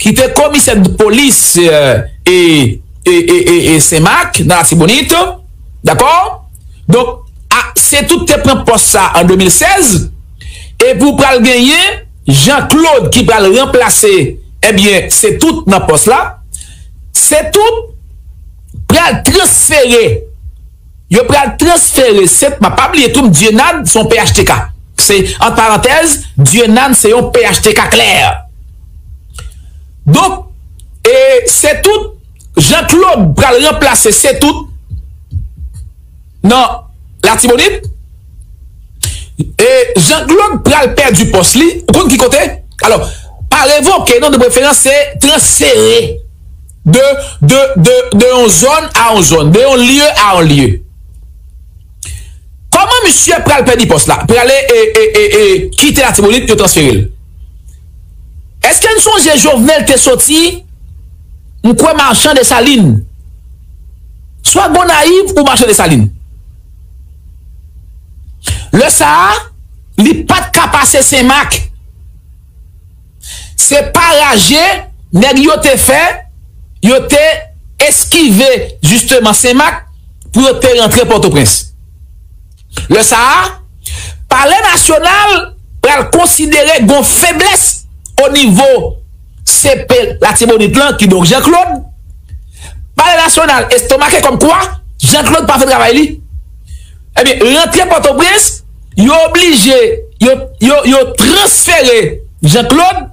ki te komisè polis, eh, e, e, e, e, e Senmak, nan Latibonit. Dakò? Donk, a, Setout te pran pòs sa an de mil sèz, epi w pral genyen Jean Claude ki pral ranplase, ebyen, Setout nan pòs la. Setout pral transfere, yo pral transfere Setout, pa bliye tou, Dieunane se yon P H T K. Se, ant parantèz, Dieunane se yon P H T K klè. Donk, e Setout, Jean Claude pral ranplase Setout nan Latibonit. E Jean Claude pral pèdi pòs li. Ou konn ki kote? Alò, pa revoke, non, de preferans, se transfere de, de, de, de yon zòn a yon zòn, de yon lye a yon lye. Kòman misye pral pèdi pòs la? Pral e, e, e, e, kite Latibonit, yo transfere l. Èske n sonje Jovenel te soti, m kwè, Machan Desalin? Swa Gonayiv ou Machan Desalin. Lè sa a, li pa t ka pase Senmak. Se pa raje nèg yo te fè, yo te eskive jisteman Senmak pou yo te rantre Pòtoprens. Lè sa a, Palè Nasyonal pral konsidere gon feblès o nivo C P Latibonit lan, kidonk Jean Claude. Palè Nasyonal estomake kòmkwa Jean Claude pa fè travay li. Ebyen, rantre Pòtoprens, yo oblije, yo, yo, yo transfere Jean Claude.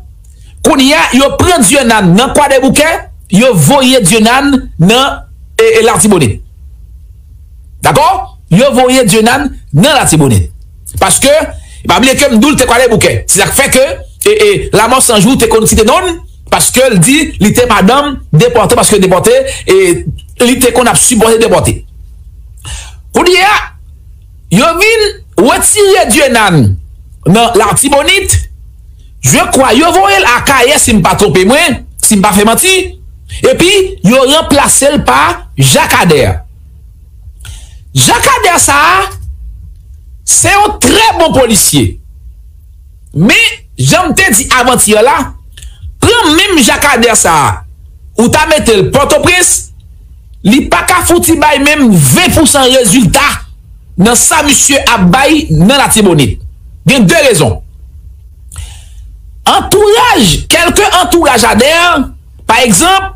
Kounye a, yo pran Dieunane nan Kwadèboukè, yo voye Dieunane nan, e, e, Latibonit. Dakò? Yo voye Dieunane nan Latibonit. Paske, pa bliye ke m di w l te Kwadèboukè. Se sa k fè ke, e, e, Lamò San Jou te konn site non l, paske l di li te madanm depòte, paske depòte, e, li te konn ap sipòte depòte. Kounye a, yo vin retire Dieunane nan Latibonit. Je kwa yo voye l Akayè, si m pa twonpe mwen, si m pa fè manti. Epi, yo ranplase l pa Jacques Ader. Jacques Ader sa a, se yon trè bon polisye. Men, jan m te di avantyè la, pran menm Jacques Ader sa a, ou ta mete l Pòtoprens, li pa ka fouti bay menm ven pousan rezilta nan sa misye ap bay nan Latibonit. Gen de rezon. Antouraj, kèlke antouraj Ader, pa egzanp,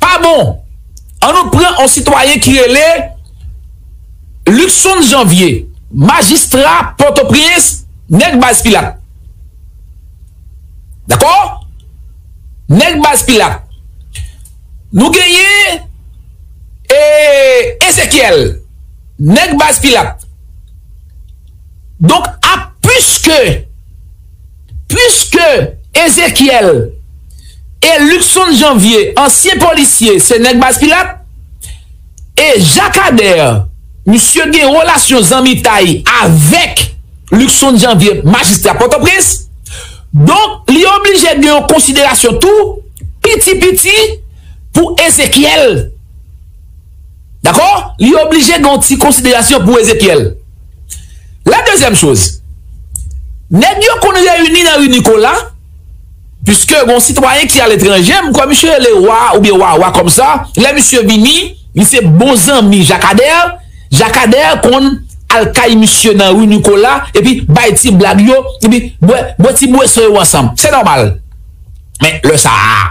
pa bon. Ann nou pran yon sitwayen ki rele Luckson Janvier, majistra Pòtoprens, nèg baz Pilat. Dakò? Nèg baz Pilat. Nou genyen, e, Ezekyèl, nèg baz Pilat. Donk, a, piske, piske Ezekyèl e Luckson Janvier, ansyen polisye, se nèg baz Pilat, e Jacques Ader, misye gen relasyon zanmitay avèk Luckson Janvier, majistra Pòtoprens. Donk, li oblije gen yon konsiderasyon tou, piti piti, pou Ezekyèl. Dakò? Li oblije gen yon ti konsiderasyon pou Ezekyèl. La dezyèm choz, nèg yo konn reyini nan ri Nikola, piske gon sitwayen ki aletranje, m kwè misye rele Wa oubyen Wawa kòmsa, lè misye vini, li se bon zanmi Jacques Ader, Jakadè konn al kay misye nan ri Nikola, epi bay ti blag yo, epi bwè, bwè ti bwèson yo ansanm. Se nòmal. Men lè sa a,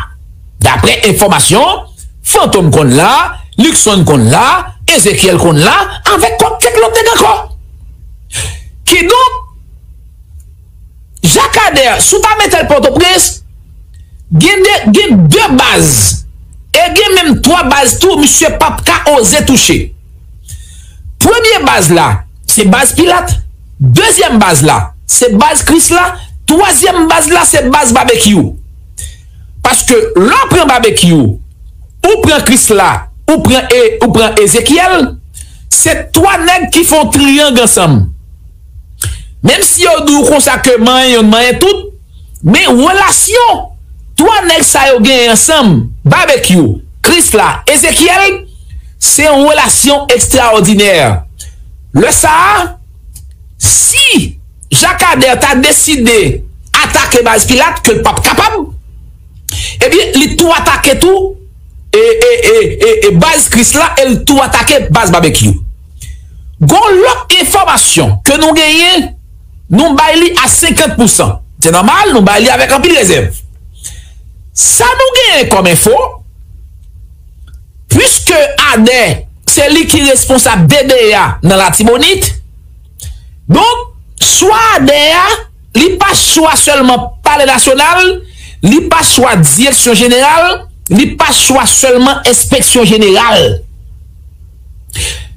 daprè enfòmasyon, Fantom konn la, Luckson konn la, Ezekiel konn la, avèk kòk kèk lòt nèg ankò. Kidonk, Jakadè, si w ta mete l Pòtoprens, gen de, gen de baz, e gen menm twa baz tou, misye p ap ka oze touche. Premye baz la, se baz Pilat. Dezyèm baz la, se baz Krisla. Twazyèm baz la, se baz Babekyou. Paske lè w pran Babekyou, ou pran Krisla, ou pran, e, ou pran Ezekyèl, se twa nèg ki fè yon triyang ansanm. Menm si yo di w konsa ke manyen yonn, manyen tout, men relasyon twa nèg sa yo genyen ansanm, Babekyou, Krisla, Ezekyèl, se yon relasyon ekstraòdinè. Lè sa a, si Jakadè ta deside atake baz Pilat, ke l p ap kapab, ebyen, li tou atake tou, e, e, e, e, e baz Krisla, e l tou atake baz Babekyou. Gon lòt enfòmasyon ke nou genyen, nou bay li a senkant pousan. Se nòmal, nou bay li avèk anpil rezèv. Sa nou genyen kòm enfo, piske Adè, se li ki responsab D D A nan Latibonit, donk, swa Adè a, li pa swa sèlman Palè Nasyonal, li pa swa Direksyon Jeneral, li pa swa sèlman Enspeksyon Jeneral.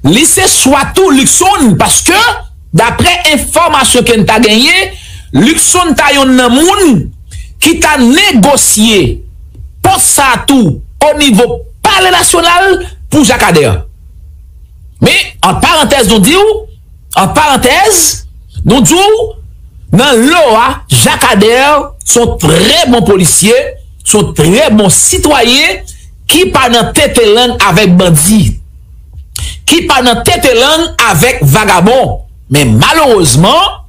Li se swa tou Luckson, paske, daprè enfòmasyon ke n ta genyen, Luckson ta yonn nan moun ki ta negosye pòs sa a tou o nivo Palè Nasyonal pou Jakadè. Men, ant parantèz, nou di w, ant parantèz, nou di w, nan lo a, Jakadè se yon trè bon polisye, se yon trè bon sitwayen ki pa nan tete lang avèk bandi, ki pa nan tete lang avèk vagabon. Men malerezman,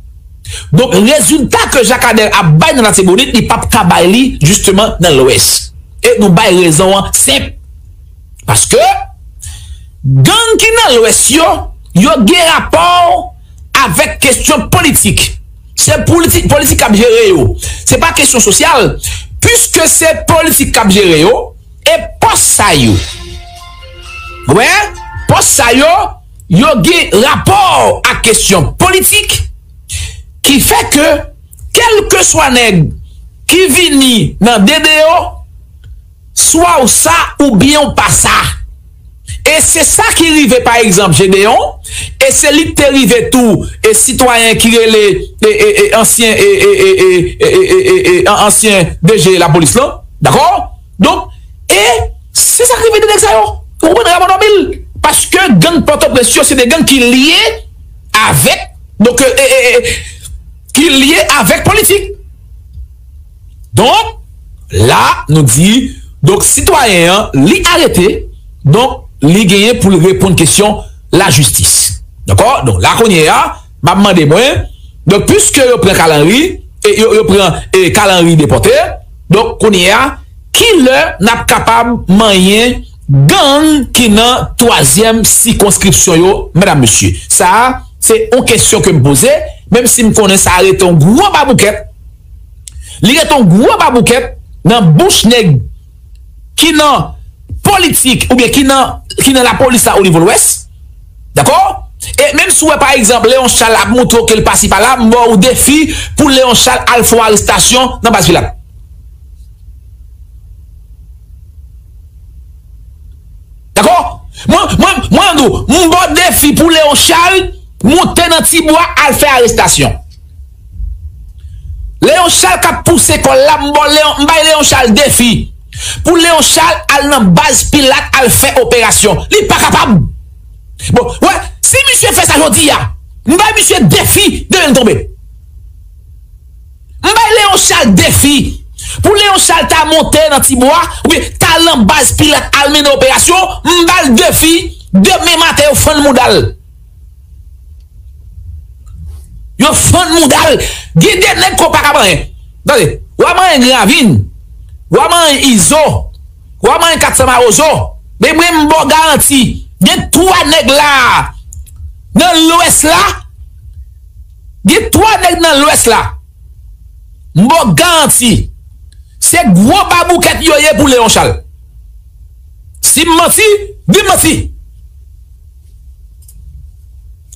donk, rezilta ke Jakadè ap bay nan Latibonit, li p ap ka bay li, jisteman, nan Lwès. E nou bay rezon an senp. Paske gang ki nan Lwès yo, yo gen rapò avèk kesyon politik. Se politik, politik k ap jere yo. Se pa kesyon sosyal. Piske se politik k ap jere yo, e pòs sa yo, wè, pòs sa yo, yo gen rapò ak kesyon politik, ki fè ke, kèlkeswa nèg ki vini nan D D O, swa w sa oubyen w pa sa. E se sa ki rive, pa egzanp, Jedeyon, e se li k te rive tou, e sitwayen ki rele, e, e, e, ansyen, e, e, e, e, e, e, e, e, e, an-, ansyen D G lapolis lan, dakò? Donk, e se sa k rive de nèg sa yo. Ou konprann, Ramon Dormil? Paske gang Pòtoprens yo, se de gang ki lye avèk, donk, e, e, e, ki lye avèk politik. Donk, la, nou di, donk, sitwayen an, li arete, donk, li genyen pou l reponn kesyon lajistis. Dakò? Donk, la kounye a, m ap mande mwen, donk, piske yo pran Kalanri, e yo, yo pran, e, Kalanri depòte, donk, kounye a, ki lè n ap kapab manyen gang ki nan twazyèm sikonskripsyon yo, medam, mesye? Sa a, se yon kesyon ke m poze, menm si m konnen sa a rete yon gwo baboukèt, li rete yon gwo baboukèt nan bouch nèg ki nan politik oubyen ki nan, ki nan lapolis la o nivo Lwès. Dakò? E menm si w wè, pa egzanp, Leon Charles ap montre w ke l pasi pala, m ba w defi pou Leon Charles al fè yon arestasyon nan baz Pilat. Dakò? Mwen, mwen, mwen, di w, m ba w defi pou Leon Charles monte nan Tibwa al fè arestasyon. Leon Charles k ap pouse kò l la, m ba w Leon, m bay Leon Charles defi pou Leon Charles al nan baz Pilat al fè operasyon. Li pa kapab. Bon, wè, si misye fè sa jodi a, m bay misye defi demen l tonbe. M bay Leon Charles defi pou Leon Charles ta monte nan Tibwa oubyen ta al nan baz Pilat al mennen operasyon. M ba l defi, demen maten yo fann mouda l. Yo fann mouda l. Gen de nèg ke w pa ka manyen. Tande, w a manyen Gran Ravin, w a manyen Izo, w a manyen Kat San Mawozo. Men mwen, m ba w garanti, gen twa nèg la a, nan Lwès la, gen twa nèg nan Lwès la, m ba w garanti, se gwo baboukèt yo ye pou Leon Charles. Si m manti, di m manti.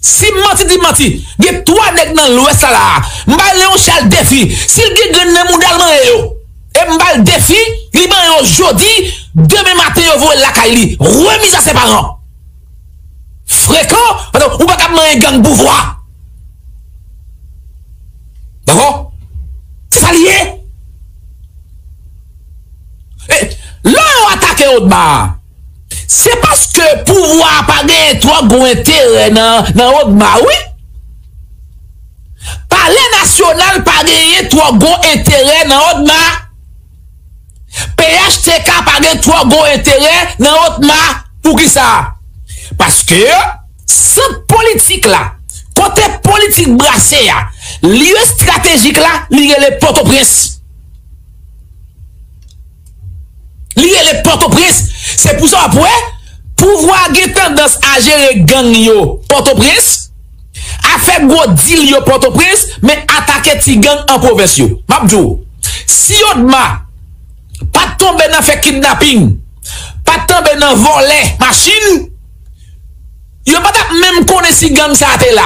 Si m manti, di m manti. Gen twa nèg nan Lwès la la a. M bay Leon Charles defi. Si l gen grenn nan mouda l, manyen yo. E m ba l defi, li manyen yo jodi, demen maten yo voye l lakay li. Remise à ses parents. Frekan, paske ou pa ka manyen gang pouvwa. Dakò? Se sa li ye. E, lè yo atake Odma, se paske pouvwa a pa genyen twò gwo enterè nan, nan Odma, wi. Palè Nasyonal pa genyen twò gwo enterè nan Odma. P H T K pa gen twò gwo enterè nan Odma. Poukisa? Paske sant politik la, kote politik brase a, lye estratejik la, li rele Pòtoprens. Li rele Pòtoprens. Se pou sa w ap wè, pouvwa a gen tandans a jere gang yo Pòtoprens, a fè gwo dil yo Pòtoprens, men atake ti gang an pwovens yo. M ap di w, si Odma pa t tonbe nan fè kidnaping, pa t tonbe nan vòlè machin, yo pa t ap menm konnen si gang sa a te la.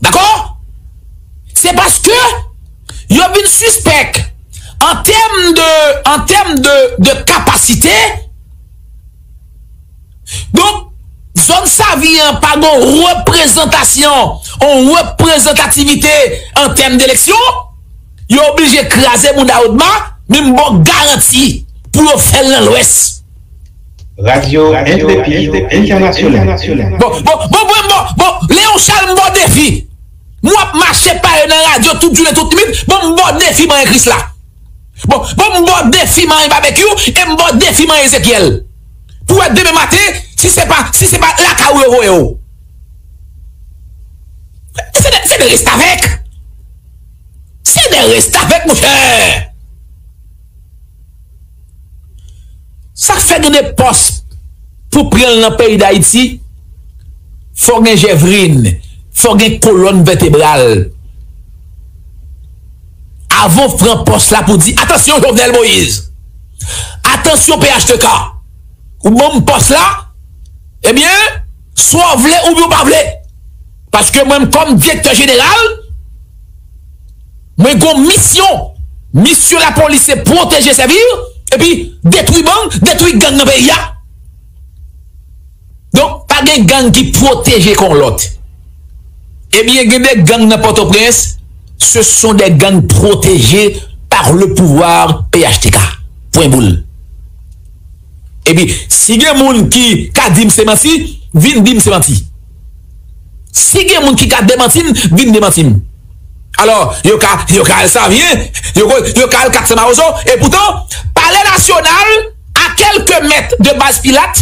Dakò? Se paske yo vin sispèk an tèm de, an tèm de, de kapasite. Donk, zòn Savi an pa gen reprezantasyon, yon reprezantativite an tèm de eleksyon. Yo oblije kraze mouda Odma, men m ba w garanti pou yo fè l nan Lwès. Radio Intrépide International. Bon, bon, bon, bon, bon, bon, Leon Charles, m ba w defi. M ap mache pale nan radyo tout jounen, tout nuit. Bon, m ba w defi, manyen Krisla. Bon, bon, m ba w defi, manyen Babekyou, e m ba w defi, manyen Ezekyèl. Pou wè demen maten, si se pa, si se pa lakay ou yo voye w. Se de, se de restavèk. Se de restavèk, monchè. Sa k fè gen de pòs pou pran l nan peyi Dayiti, fò gen jèvrin, fò gen kolòn vètebral. Avan w pran pòs la pou di, atansyon Jovenel Moïse, atansyon P H T K, ou ban m pòs la, ebyen, swa w vle oubyen w pa vle. Paske mwen, kòm direktè jeneral, mwen gon misyon. Misyon lapolis se pwoteje, sèvi, epi detwi bandi, detwi gang nan peyi a. Donk, pa gen gang ki pwoteje kon lòt. Ebyen, gen de gang nan Pòtoprens, ce sont des gangs protégés par le pouvoir P H T K. Pwen boul. Epi, si gen moun ki ka di m se manti, vin di m se manti. Si gen moun ki ka demanti m, vin demanti m. Alò, yo ka, yo ka al Savyen, yo, yo ka al Kat San Mawozo, e poutan, Palè Nasyonal, a kèlke mèt de Baz Pilat,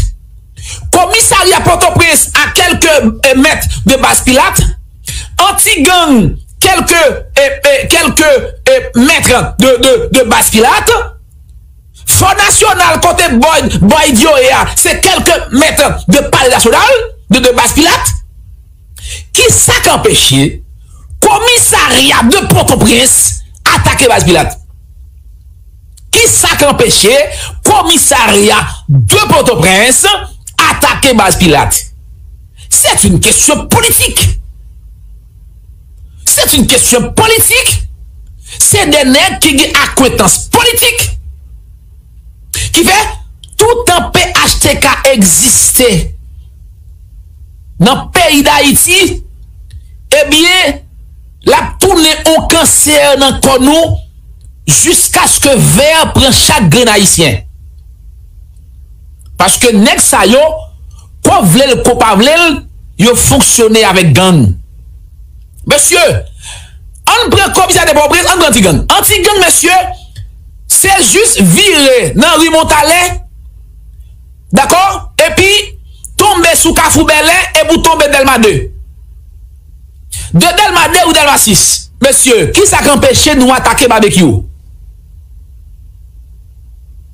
komisarya Pòtoprens, a kèlke, eh, mèt de Baz Pilat, anti-gang, kèlke, eh, eh, kèlke, eh, mèt de, de, de Baz Pilat, Fò Nasyonal kote Boyd, Boyd yo ye a, se kèlke mèt de Palè Nasyonal, de, de Baz Pilat. Kisa k anpeche komisarya de Pòtoprens atake Baz Pilat? Kisa k anpeche komisarya de Pòtoprens atake Baz Pilat? C'est une question politique. C'est une question politique. Se de nèg ki gen akwentans politik ki fè toutan P H T K egziste nan peyi Dayiti, ebyen, l ap tounen yon kansè nan kò nou jiskaske vè pran chak grenn ayisyen. Paske nèg sa yo, ko vle l, ko pa vle l, yo fonksyone avèk gang. Mesye, ann pran komisè de Pòtoprens, ann pran anti-gang. Anti-gang, mesye, se jis vire nan ri Montalè, dakò? Epi tonbe sou Kafou Bèlè, epi w tonbe Dèlma de. De Dèlma de ou Dèlma sis. Mesye, kisa k anpeche nou atake Babekyou?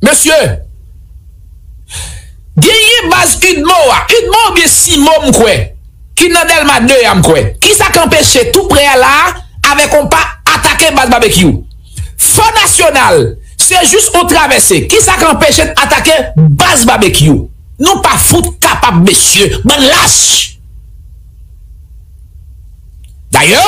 Mesye, genyen baz UDMO a, UDMO oubyen CIMO, m kwè. Ki nan Dèlma de a, m kwè. Kisa k anpeche tou prè a la a, avèk yon pa, atake baz Babekyou? Fò Nasyonal, se jis yon travèse. Kisa k anpeche n atake baz Babekyou? Nou pa fout kapab, mesye. Bann lach! Dayè,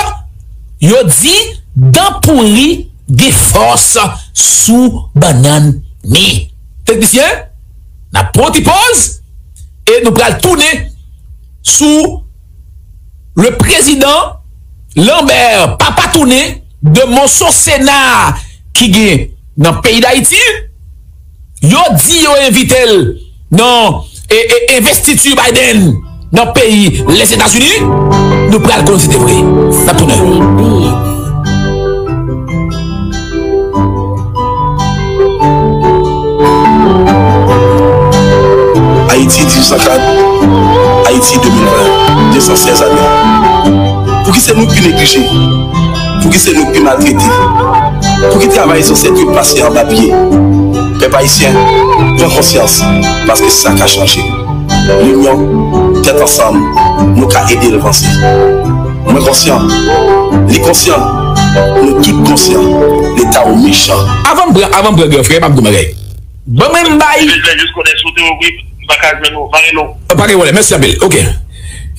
yo di dan pouri gen fòs sou bannann mi. Teknisyen, n ap pran yon ti pòz e nou pral tounen sou le président Lambert Papa Tounen de Monson Sena ki gen nan peyi Dayiti. Yo di yo envite l nan e, e, envestiti Biden nan peyi Lèzetazini. Nou pral konn si se vre. N ap tounen. Ayiti dizuit san kat, Ayiti de mil ven, de san sèz ane. Pouki se nou ki neglije? Pouki se nou ki maltrete? Pouki travay zansèt yo pase anba pye? Pèp ayisyen, pran konsyans, paske sa ka chanje. Linyon, tèt ansanm, nou ka ede l vanse. Mwen konsyan, li konsyan, nou tout konsyan, Leta w mechan. Avan m pran, avan m pran gran frè, m ap di w yon bagay. Ban mwen m bay. Silvouplè, jis konnen si w te ouvri, m pa ka jwenn ou, pa rele w. Pa gen pwoblèm, mèsi anpil. Ok.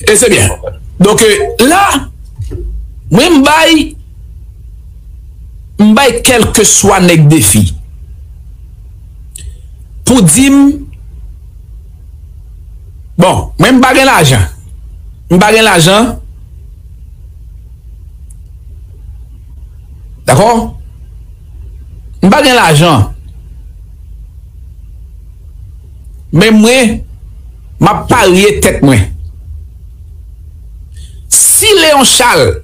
E se byen. Donk, euh, la, mwen m bay, m bay kèlkeswa nèg defi pou di m, bon, mwen m pa gen lajan. M pa gen lajan. Dakò? M pa gen lajan. Men mwen, m ap parye tèt mwen. Si Léon Charles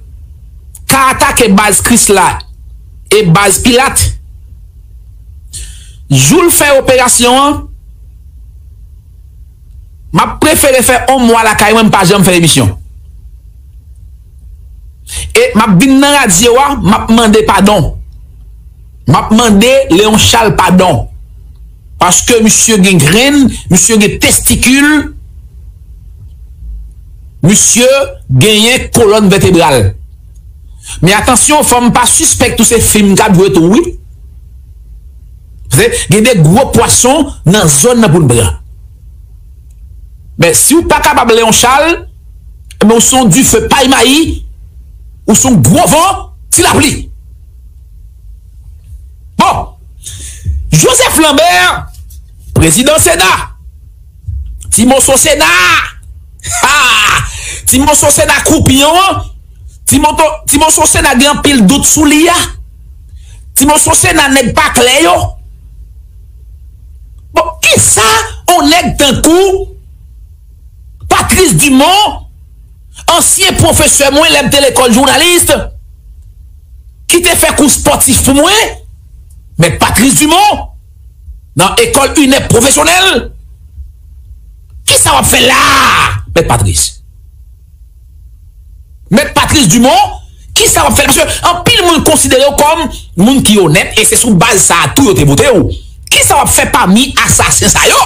ka atake baz Krisla e baz Pilat, jou l fè operasyon an, m ap prefere fè yon mwa lakay mwen, m pa janm fè emisyon. E m ap vin nan radyo a, m ap mande padon. M ap mande Léon Charles padon. Paske misye gen grenn, misye gen testikil, misye genyen kolòn vètebral. Men atansyon, fò m pa sispèk tou se fim k ap jwe tou, wi. Paske gen de gwo pwason nan zòn nan pou n pran. Men si w pa kapab Léon Charles, men w se yon dife pay mayi, ou se yon gwo van ti lapli. Bon, Joseph Lambert, prezidan Sena, ti moso Sena, ha! Ti moso Sena kroupiyon an, ti moto, ti moso Sena gen anpil dout sou li a, ti moso Sena nèg pa klè yo. Bon, kisa yon nèg tankou Patrice Dumont, ansyen pwofesè mwen lè m te lekòl jounalis, ki te fè kou spòtif pou mwen, Mèt Patrice Dumont, nan ekòl inèp pwofesyonèl, kisa w ap fè la, Mèt Patrice? Mèt Patrice Dumont, kisa w ap fè la? Paske anpil moun konsidere w kòm moun ki onèt, e se sou baz sa a tou yo te vote w. Kisa w ap fè pami asasen sa yo?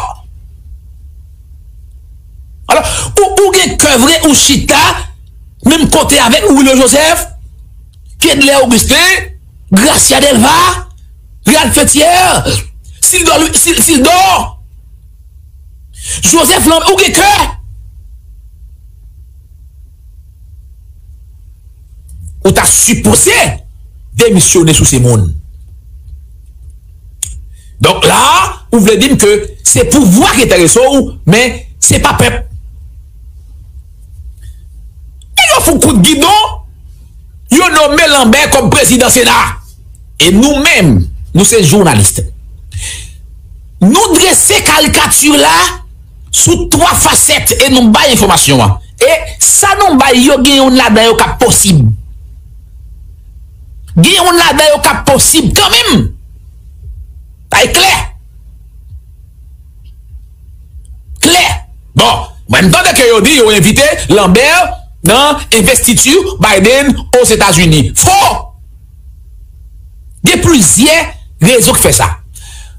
Alò, ou, ou gen kè vre, ou chita menm kote avèk Willy Joseph, Kedlè Augustin, Gracia Delva, Ralph Fethière, Sildor, Sil-, Sildor, Joseph Lambert, ou gen kè? Ou ta sipoze demisyone sou se moun. Donk la, ou vle di m ke se pouvwa ki enterese w, men se pa pèp. Nèg yo fout kout gidon, yo nome Lambert kòm prezidan Sena. E nou menm, nou se jounalis. Nou drese karikati la sou twa fasèt e nou bay enfòmasyon an. E sa nou bay yo, gen youn ladan yo k ap posib. Gen youn ladan yo k ap posib kanmenm. Sa e klè. Klè. Bon, mwen m tande ke yo di yo envite Lambert nan envestiti Biden Ozetazini. Fo! Gen plizyè rezon k fè sa.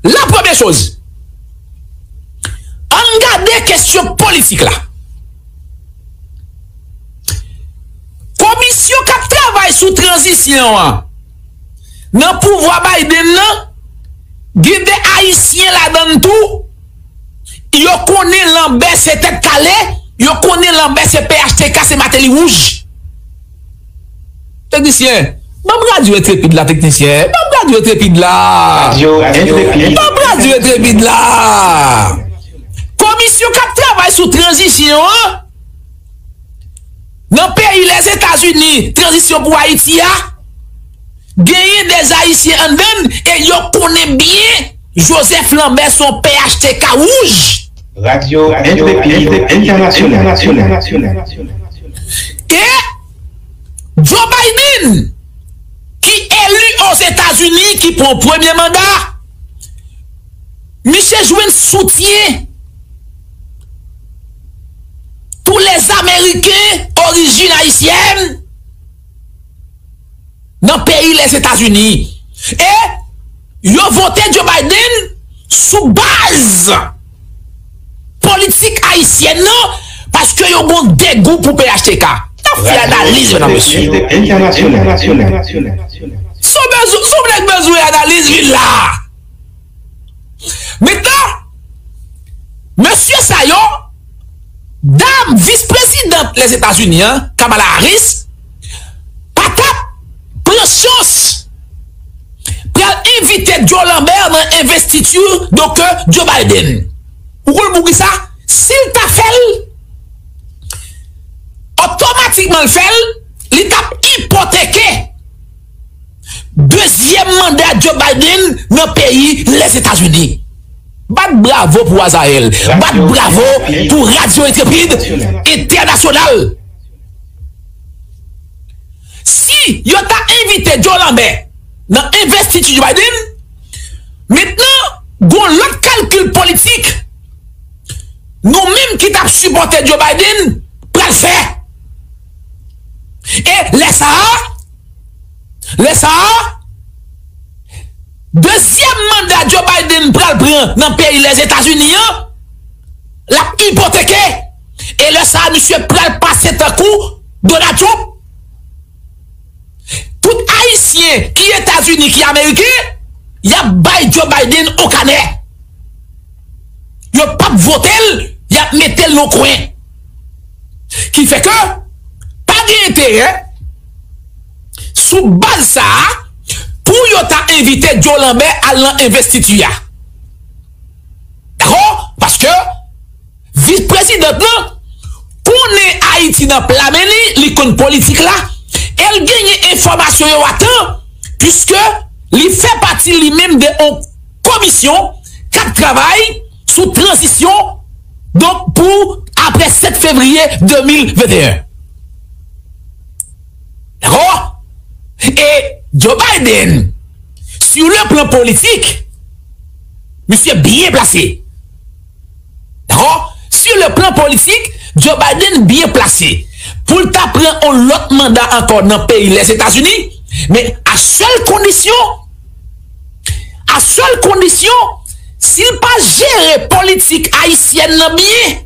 La premye choz, ann gade kesyon politik la. Komisyon k ap travay sou tranzisyon an nan pouvwa Biden nan, gen de Ayisyen ladan l tou. Yo konnen Lanbè se tèt kale, yo konnen Lanbè se P H T K, se Mateli wouj. Teknisyen, ban m radyo Entrepid la, teknisyen. Ban m radyo Entrepid la. Radyo Entrepid. Ban m radyo Entrepid la. Komisyon k ap travay sou tranzisyon an nan peyi Lèzetazini, tranzisyon pou Ayiti a, genyen de Ayisyen anndan l e yo konnen byen Joseph Lambert se yon P H T K wouj. Radyo Entrepid Entènasyonal. E Joe Biden, ki eli Ozetazini, ki pran premye manda, misye jwenn soutyen tou lèzameriken orijin ayisyèn nan peyi Lèzetazini. E yo vote Joe Biden sou baz politik ayisyèn nan, paske yo gon degou pou P H T K. N ap fè analiz, medam, mesye. Si w bezwen, si w nèg bezwen analiz, vin la. Mentnan, mesye sa yo, dam vis prezidant Lèzetazini an, Kamala Harris, pa t ap pran chans pral envite Joe Lambert nan envestiti, donk, Joe Biden. Ou konn poukisa? Si l ta fè l, otomatikman l fè l, li t ap ipoteke dezyèm manda Joe Biden nan peyi Lèzetazini. Bat bravo pou Azayèl. Bat bravo pou Radyo Entrepid Entènasyonal. Si yo ta envite Joe Lambert nan envestiti Joe Biden, mentnan, gon lòt kalkil politik nou menm ki t ap sipòte Joe Biden pral fè. E lè sa a, lè sa a, dezyèm manda Joe Biden pral pran nan peyi Lèzetazini an, l ap ipoteke. E lè sa a, misye pral pase tankou Donald Trump. Tout Ayisyen ki Etazini, ki Ameriken, y ap bay Joe Biden on kanè. Yo p ap vote l, y ap mete l nan kwen. Ki fè ke pa gen enterè sou baz sa a pou yo ta envite Joe Lambert al nan envestiti a. Dakò? Paske vis prezidant lan konnen Ayiti nan pla men li, li konn politik la, e l genyen enfòmasyon yo a tan, piske li fè pati li menm de on komisyon k ap travay sou tranzisyon, donk, pou apre sèt fevriye de mil venteyen. Dakò? E Joe Biden, sur le plan politik, misye byen plase. Dakò? Sur le plan politik, Joe Biden byen plase pou l ta pran on lòt manda ankò nan peyi Lèzetazini, men a sèl kondisyon, a sèl kondisyon, si l pa jere politik ayisyèn nan byen,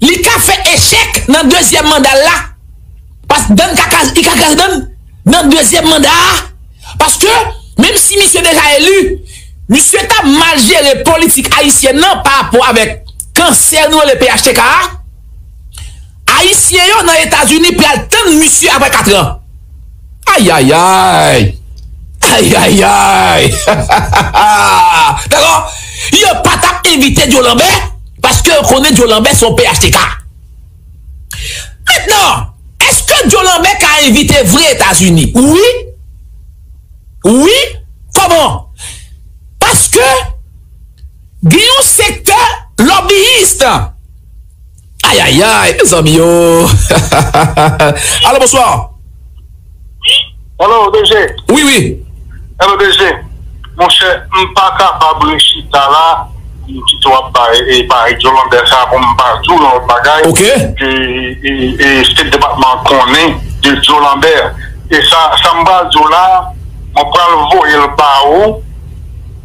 li ka fè echèk nan dezyèm manda l la. Pas dan ka kaz, li ka kaz dan nan dezyèm manda a. Paske, menm si misye deja eli, misye t ap mal jere politik ayisyèn nan pa rapò avèk kansè nou rele P H T K a. Ayisyen yo nan Etazini pral tann misye apre katran. Ayayay! Ayayay! Dakò? Yo pa t ap envite Joe Lambert, paske yo konnen Joe Lambert se yon P H T K. Mentnan, èske Joe Lambert ka envite vre Etazini? Wi. Wi. Kòman? Paske gen yon sektè lobbyist. Ayayay, mezanmi yo. Alo, bonswa. Alo, D G. Wi, wi. Alo, D G. Monchè, m pa kapab ret chita la, m kite w ap bay, e, bay Joe Lambert sa pou m pa di w yon lòt bagay. Ok. E, e, e State Department konnen de Joe Lambert. E sa, sa m pral di w la, mwen pral voye l ba ou.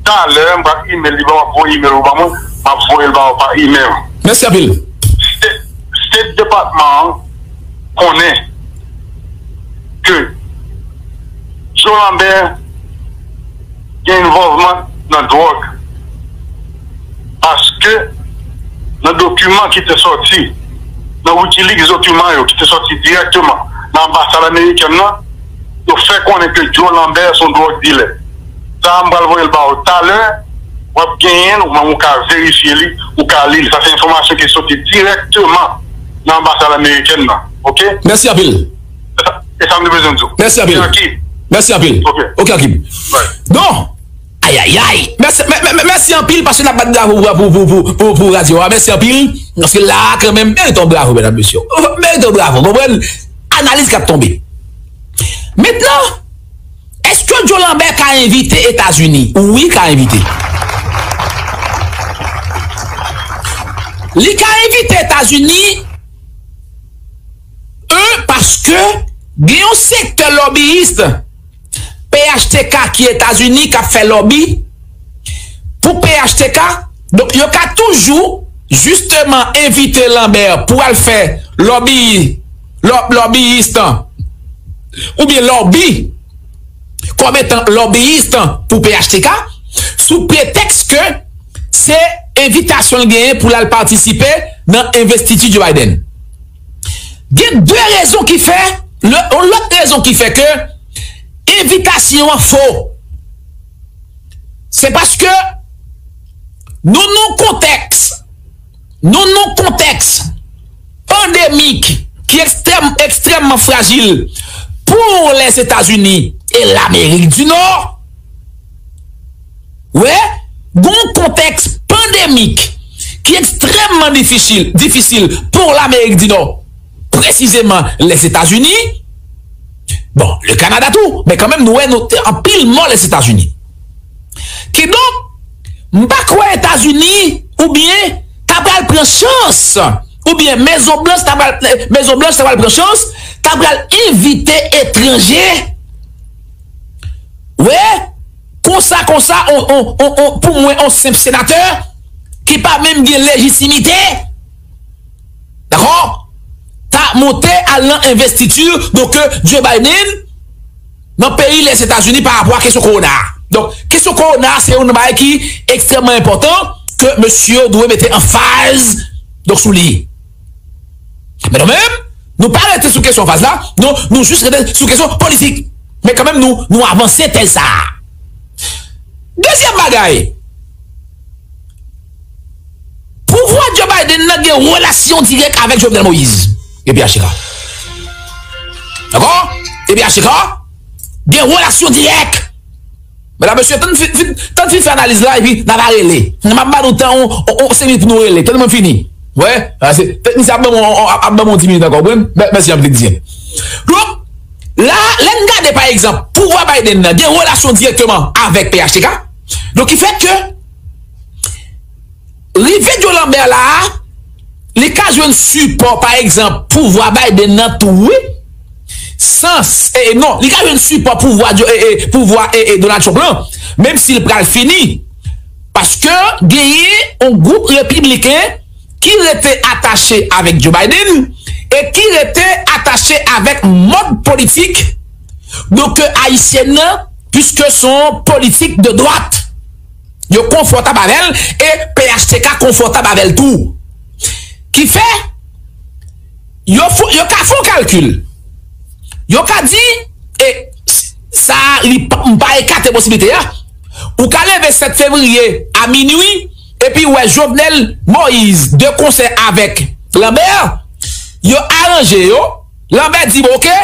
Talè, m pral email li ba w, ap voye email ou ba mwen, m ap voye l ba w pa email. Mèsi anpil. State, State Department an, konnen ke Joe Lambert gen envolvman nan dwòg. Paske nan dokiman ki te sòti, nan Wikileaks dokiman yo ki te sòti dirèkteman nan anbasad amerikèn nan, yo fè konnen ke Joe Lambert se yon dwòg dilè. Sa a, m pral voye l ba w talè, w ap genyen l, ou menm ou ka verifye li, ou ka li l. Sa se enfòmasyon ki sòti dirèkteman nan anbasad amerikèn nan. Oke? Mèsi anpil. E sa m te bezwen di w. Mèsi anpil. Mèsi anpil. Oke. Oke, Akib. Bon. Ayayay. Mèsi, mè- mè- mè- mèsi anpil paske n ap bat bravo pou, pou, pou, pou, pou radyo a. Mèsi anpil. Paske la a, kanmenm, merite yon bravo, medam, mesye. Merite yon bravo, konprann? Analiz k ap tonbe. Mentnan, èske Joe Lambert ka envite Etazini? Wi, ka envite. Li ka envite Etazini, un, paske gen yon sektè lobbyist P H T K ki Etazini k ap fè lobby pou P H T K. Donk, yo ka toujou, jisteman, envite Lambert pou al fè lobby, lo- lobbyist, oubyen lobby, kòm etan lobbyist pou P H T K, sou pretèks ke se envitasyon l genyen pou l al patisipe nan envestiti Joe Biden. Gen de rezon ki fè, le- yon lòt rezon ki fè ke envitasyon an fo. Se paske nou nan yon kontèks, nou nan yon kontèks pandemik ki ekstrèm, ekstrèmman frajil pou Lèzetazini e Lamerik di Nò. Wi, gen yon kontèks pandemik ki ekstrèmman difisil, difisil pou Lamerik di Nò, presizeman Lèzetazini. Bon, le Kanada tou, men kanmenm nou wè nou te anpil mò Lèzetazini. Kidonk, m pa kwè Etazini oubyen ta pral pran chans, oubyen Mezon Blanch ta pral, Mezon Blanch ta pral pran chans, ta pral envite etranje. Wi, konsa, konsa, on, on, on, on, pou mwen, on senp senatè ki pa menm gen lejitimite, dakò, ta monte al nan envestiti, donk, Joe Biden nan peyi Lèzetazini pa rapò a kesyon kowona a. Donk, kesyon kowona a se youn nan bagay ki ekstrèmman enpòtan ke mesye yo dwe mete anfaz, donk, sou li. Men nou menm, nou pa rete sou kesyon anfaz la, non, nou jis rete sou kesyon politik. Men kanmenm, nou, nou avanse tèz sa a. Dezyèm bagay, pouvwa Joe Biden nan gen relasyon dirèk avèk Jovenel Moïse e P H T K. Dakò? E P H T K gen relasyon dirèk. Medam, mesye, tann fin, fin, tann fin fè analiz la, epi n a va rele. M ap ba nou tan, on, on, on senk minit pou nou rele. Tann mwen fini. Wè, se, teknisyen ap ban mwen, ap, ap ban mwen dis minit ankò, konprann? Mè- Mèsi anpil, teknisyen. Donk, la, lè n gade, pa egzanp, pouvwa Biden nan gen relasyon dirèkteman avèk P H T K. Donk, ki fè ke rive Joe Lambert la a, li ka jwenn sipò, pa egzanp, pouvwa Biden nan tou, wi. Sans, e, e, non, li ka jwenn sipò pouvwa, Joe- e, e, pouvwa e, e, Donald Trump lan, menm si l pral fini. Paske genyen yon gwoup repibliken ki rete atache avèk Joe Biden e ki rete atache avèk mòd politik, donk, ayisyen nan, piske se yon politik de dwat. Yo konfòtab avè l e P H T K konfòtab avè l tou. Ki fè, yo, fo- yo ka fè yon kalkil. Yo ka di, e sa, li pa- m pa ekate posiblite a. Ou ka leve sèt fevriye a minwi, epi wè Jovenel Moïse de konsè avèk Lambert, yo aranje yo. Lambert di, bon, oke,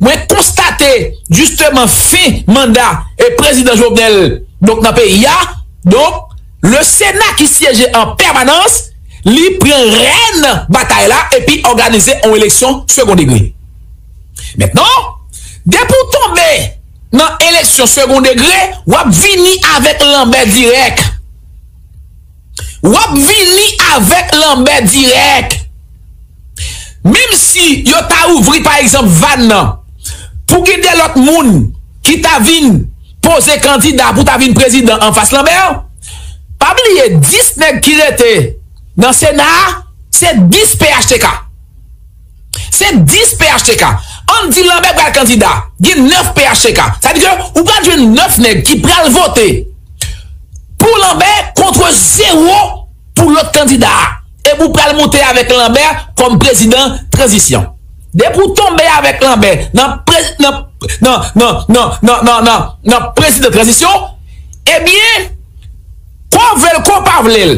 mwen konstate jisteman fen manda e prezidan Jovenel, donk, nan peyi a. Donk, le Sena ki syeje an pèmanans, li pran rèn batay la epi òganize yon eleksyon segon degre. Mentnan, depi w tonbe nan eleksyon segon degre, w ap vini avèk Lambert dirèk. W ap vini avèk Lambert dirèk. Menm si yo ta ouvri, pa egzanp, vàn nan pou gen de lòt moun ki ta vin poze kandida pou ta vin prezidan anfas Lambert, pa bliye dis nèg ki rete nan Sena a, se dis P H T K. Se dis P H T K. Ann di Lanbè pral kandida. Gen nèf P H T K. Sa di ke ou pral jwenn nèf nèg ki pral vote pou Lanbè kont zewo pou lòt kandida a. Epi ou pral moute avèk Lanbè kòm prezidan tranzisyon. Depi ou tonbe avèk Lanbè nan pre- nan nan nan nan nan nan nan nan prezidan tranzisyon, ebyen, ko vle l ko pa vle l,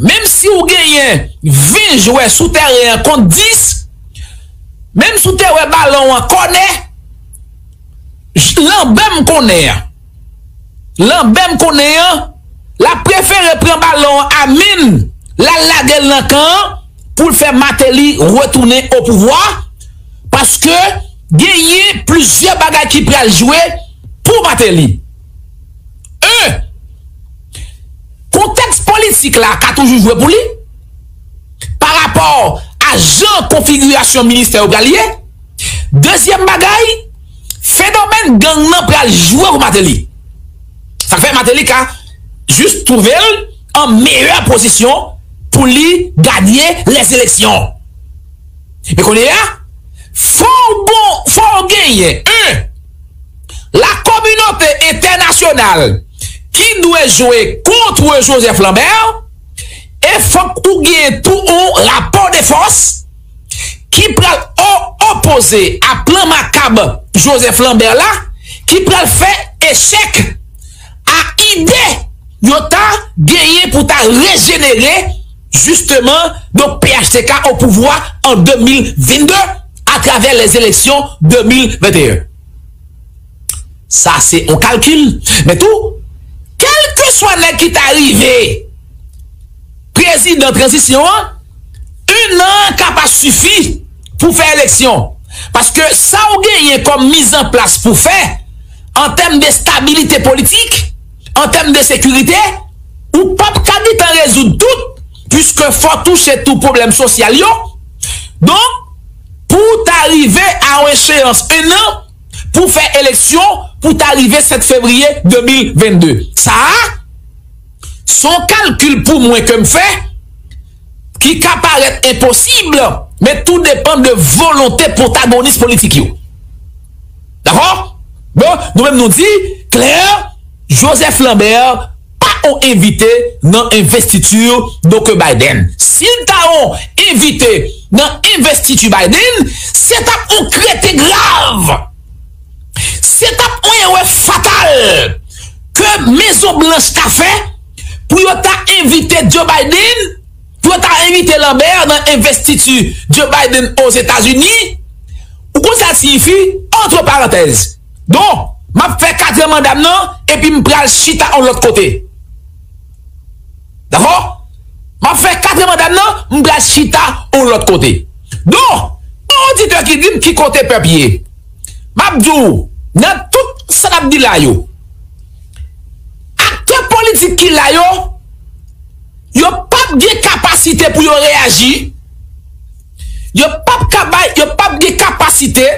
menm si ou genyen ven jwè sou tèren an kont dis, menm si w te wè balon an kònè, Lanbè m konnen an, Lanbè m konnen an, l ap prefere pran balon an a men l, l al lage l nan kan an pou l fè Mateli retounen o pouvwa, paske genyen plizyè bagay ki pral jwe pou Mateli. En, kontèks politik la ka toujou jwe pou li pa rapò a jan konfigirasyon ministè yo pral ye. Dezyèm bagay, fenomèn gang nan pral jwe pou Mateli. Sa fè Mateli ka jis twouve l an meyè pozisyon pou li ganye lèzeleksyon. Men kounye a, fò w gon, fò w genyen, en, la kominote entènasyonal ki dwe jwe kont Joseph Lambert, e fòk ou gen tou yon rapò de fòs ki pral o- opoze a plan makab Joseph Lambert la, ki pral fè echèk a ide yo ta genyen pou ta rejenere, jisteman, donk, P H T K o pouvwa an de mil vennde atravè lèzeleksyon de mil venteyen. Sa se yon kalkil. Men tou, kèlkeswa nèg ki ta rive prezidan tranzisyon an, en an ka pa sifi pou fè eleksyon. Paske sa w genyen kòm mizanplas pou fè, an tèm de stabilite politik, an tèm de sekirite, ou p ap ka gentan rezoud tout, piske fò touche tou pwoblèm sosyal yo. Donk, pou w ta rive a yon echeyans en an, pou fè eleksyon, pou ta rive sèt fevriye de mil vennde. Sa a, se yon kalkil pou mwen ke m fè, ki ka parèt enposib, men tou depann de volonte pwotagonis politik yo. Dakò? Bon, nou menm nou di, klè, Joseph Lambert pa yon envite nan envestiti, donk, Biden. Si l ta yon envite nan envestiti Biden, se t ap yon krete grav. Se t ap yon erè fatal ke Mezon Blanch ta fè pou yo ta envite Joe Biden, pou yo ta envite Lambert nan envestiti Joe Biden Ozetazini. Ou konn sa l siyifi? Antre parantèz. Donk, m ap fè katriyèm manda m nan, epi m pral chita yon lòt kote. Dakò? M ap fè katriyèm manda m nan, m pral chita yon lòt kote. Donk, yon oditè ki di m ki kote pèp ye. M ap di w, nan tout sa n ap di la yo, aktè politik ki la yo, yo p ap gen kapasite pou yo reyaji, yo p ap ka bay, yo p ap gen kapasite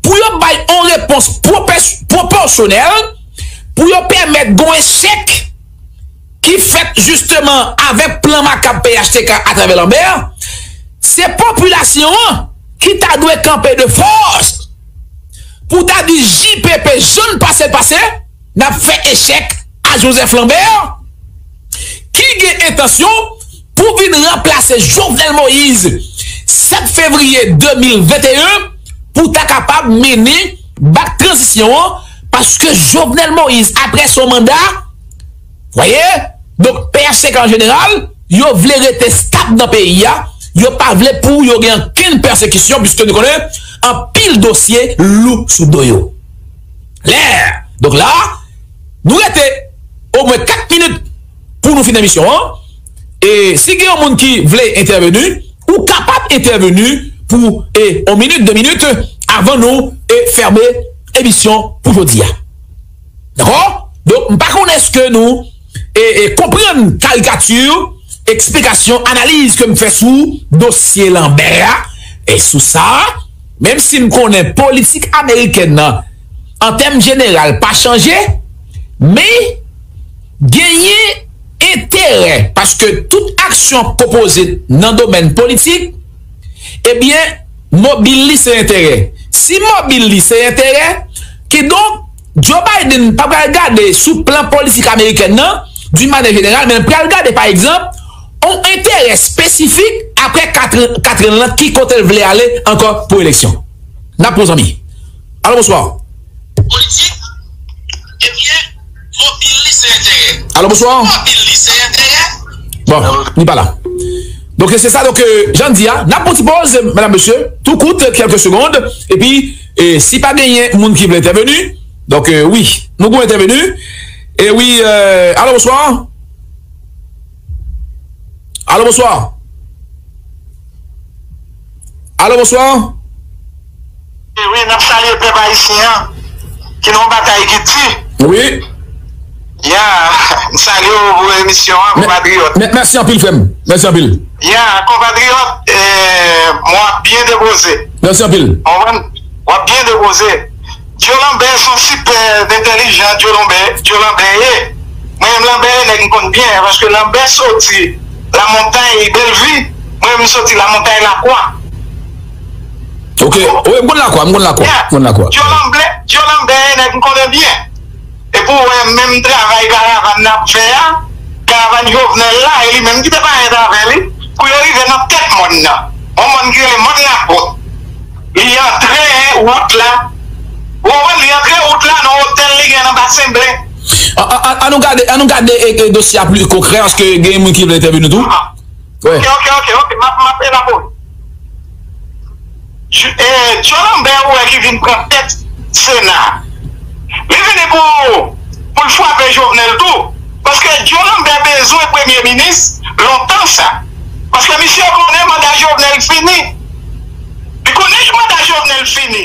pou yo bay yon repons pwopè- pwopòsyonèl, pou yo pèmèt gon echèk ki fèt jisteman avèk plan makab P H T K atravè Lambert, se popilasyon an ki ta dwe kanpe de fòs pou ta di J P P jan n pase l pase, n ap fè echèk a Joseph Lambert, ki gen entansyon pou vin ranplase Jovenel Moïse sèt fevriye de mil venteyen, pou ta kapab mennen bak tranzisyon an, paske Jovenel Moïse, apre son manda, vwayè, donk, P H T K an jeneral, yo vle rete stab nan peyi a, yo pa vle pou yo gen ankenn pèsekisyon, piske nou konnen anpil dosye lou sou do yo. Lè, donk la, nou rete omwen kat minit pou nou fin emisyon an. E si gen yon moun ki vle entèveni, ou kapab entèveni pou, e, yon minit, de minit, avan nou, e, fèmen emisyon pou jodi a. Dakò? Donk, m pa konnen èske nou, e, e, konprann karikati, eksplikasyon, analiz ke m fè sou dosye Lambert a. E sou sa, menm si m konnen politik amerikèn nan, an tèm jeneral, pa chanje, men genyen enterè, paske tout aksyon k poze nan domèn politik, ebyen, Mobil li se enterè. Si mobil li se enterè, kidonk, Joe Biden pa pral gade sou plan politik amerikèn nan, d'une manière générale, men l pral gade, pa egzanp, yon enterè espesifik apre kat, kat an lan, ki kote l vle ale ankò pou eleksyon. N ap pran zanmi. Alo, bonswa. Politik, ebyen, mobil li se enterè. Alo, bonswa. Mobil li se enterè. Bon, li pa la. Donk, se sa, donk, euh, jan di a, n ap pran ti poz, madam, mesye, tou kout, kèlke segonn, epi, e, si pa genyen moun ki vle entèveni, donk, euh, wi, nou gon entèveni, e wi, euh, alo, bonswa. Alo, bonswa. Alo, bonswa. Wi, n ap salye pèp ayisyen an, ki nan yon batay ki di. Wi. Ya, m salye w pou emisyon an, konpatriyòt. Mè-, mèsi anpil, frè m. Mèsi anpil. Ya, konpatriyòt, eh, mwen w ap byen depoze. Mèsi anpil. Konprann? W ap byen depoze. Joe Lambert se yon sipè entèlijan, Joe Lambert, Joe Lambert ye. Mwen menm Lambert e nèg m konn byen, paske Lambert soti Lamontay, Bèlvi, mwen menm m soti Lamontay, Lakwa. Ok, wi, m konn Lakwa, m konn Lakwa, m konn Lakwa. Joe Lambert, Joe Lambert e nèg m konnen byen. Epi w wè menm travay karavàn n ap fè a, karavàn Jovenel la, e li menm ki te parèt avè li, pou yo rive nan tèt mòn nan. Yon mòn ki rele mòn Lapòt. Li antre wout la. Ou konprann? Li antre wout la nan otèl li gen nan Basen Blen. An, an, an, an nou gade, an nou gade e, e dosye a pli konkrè, paske gen moun ki vle entèveni tou. Ah. Wi. Ok, ok, ok, ok. M ap, m ap elabore. Ju-, eh, Joe Lambert, ou wè ki vin pran tèt Sena. Li vini pou, pou l frape Jovenel tou. Paske Joe Lambert bezwen premye minis lontan sa. Paske misye konnen manda Jovenel fini. Li konnen manda Jovenel fini.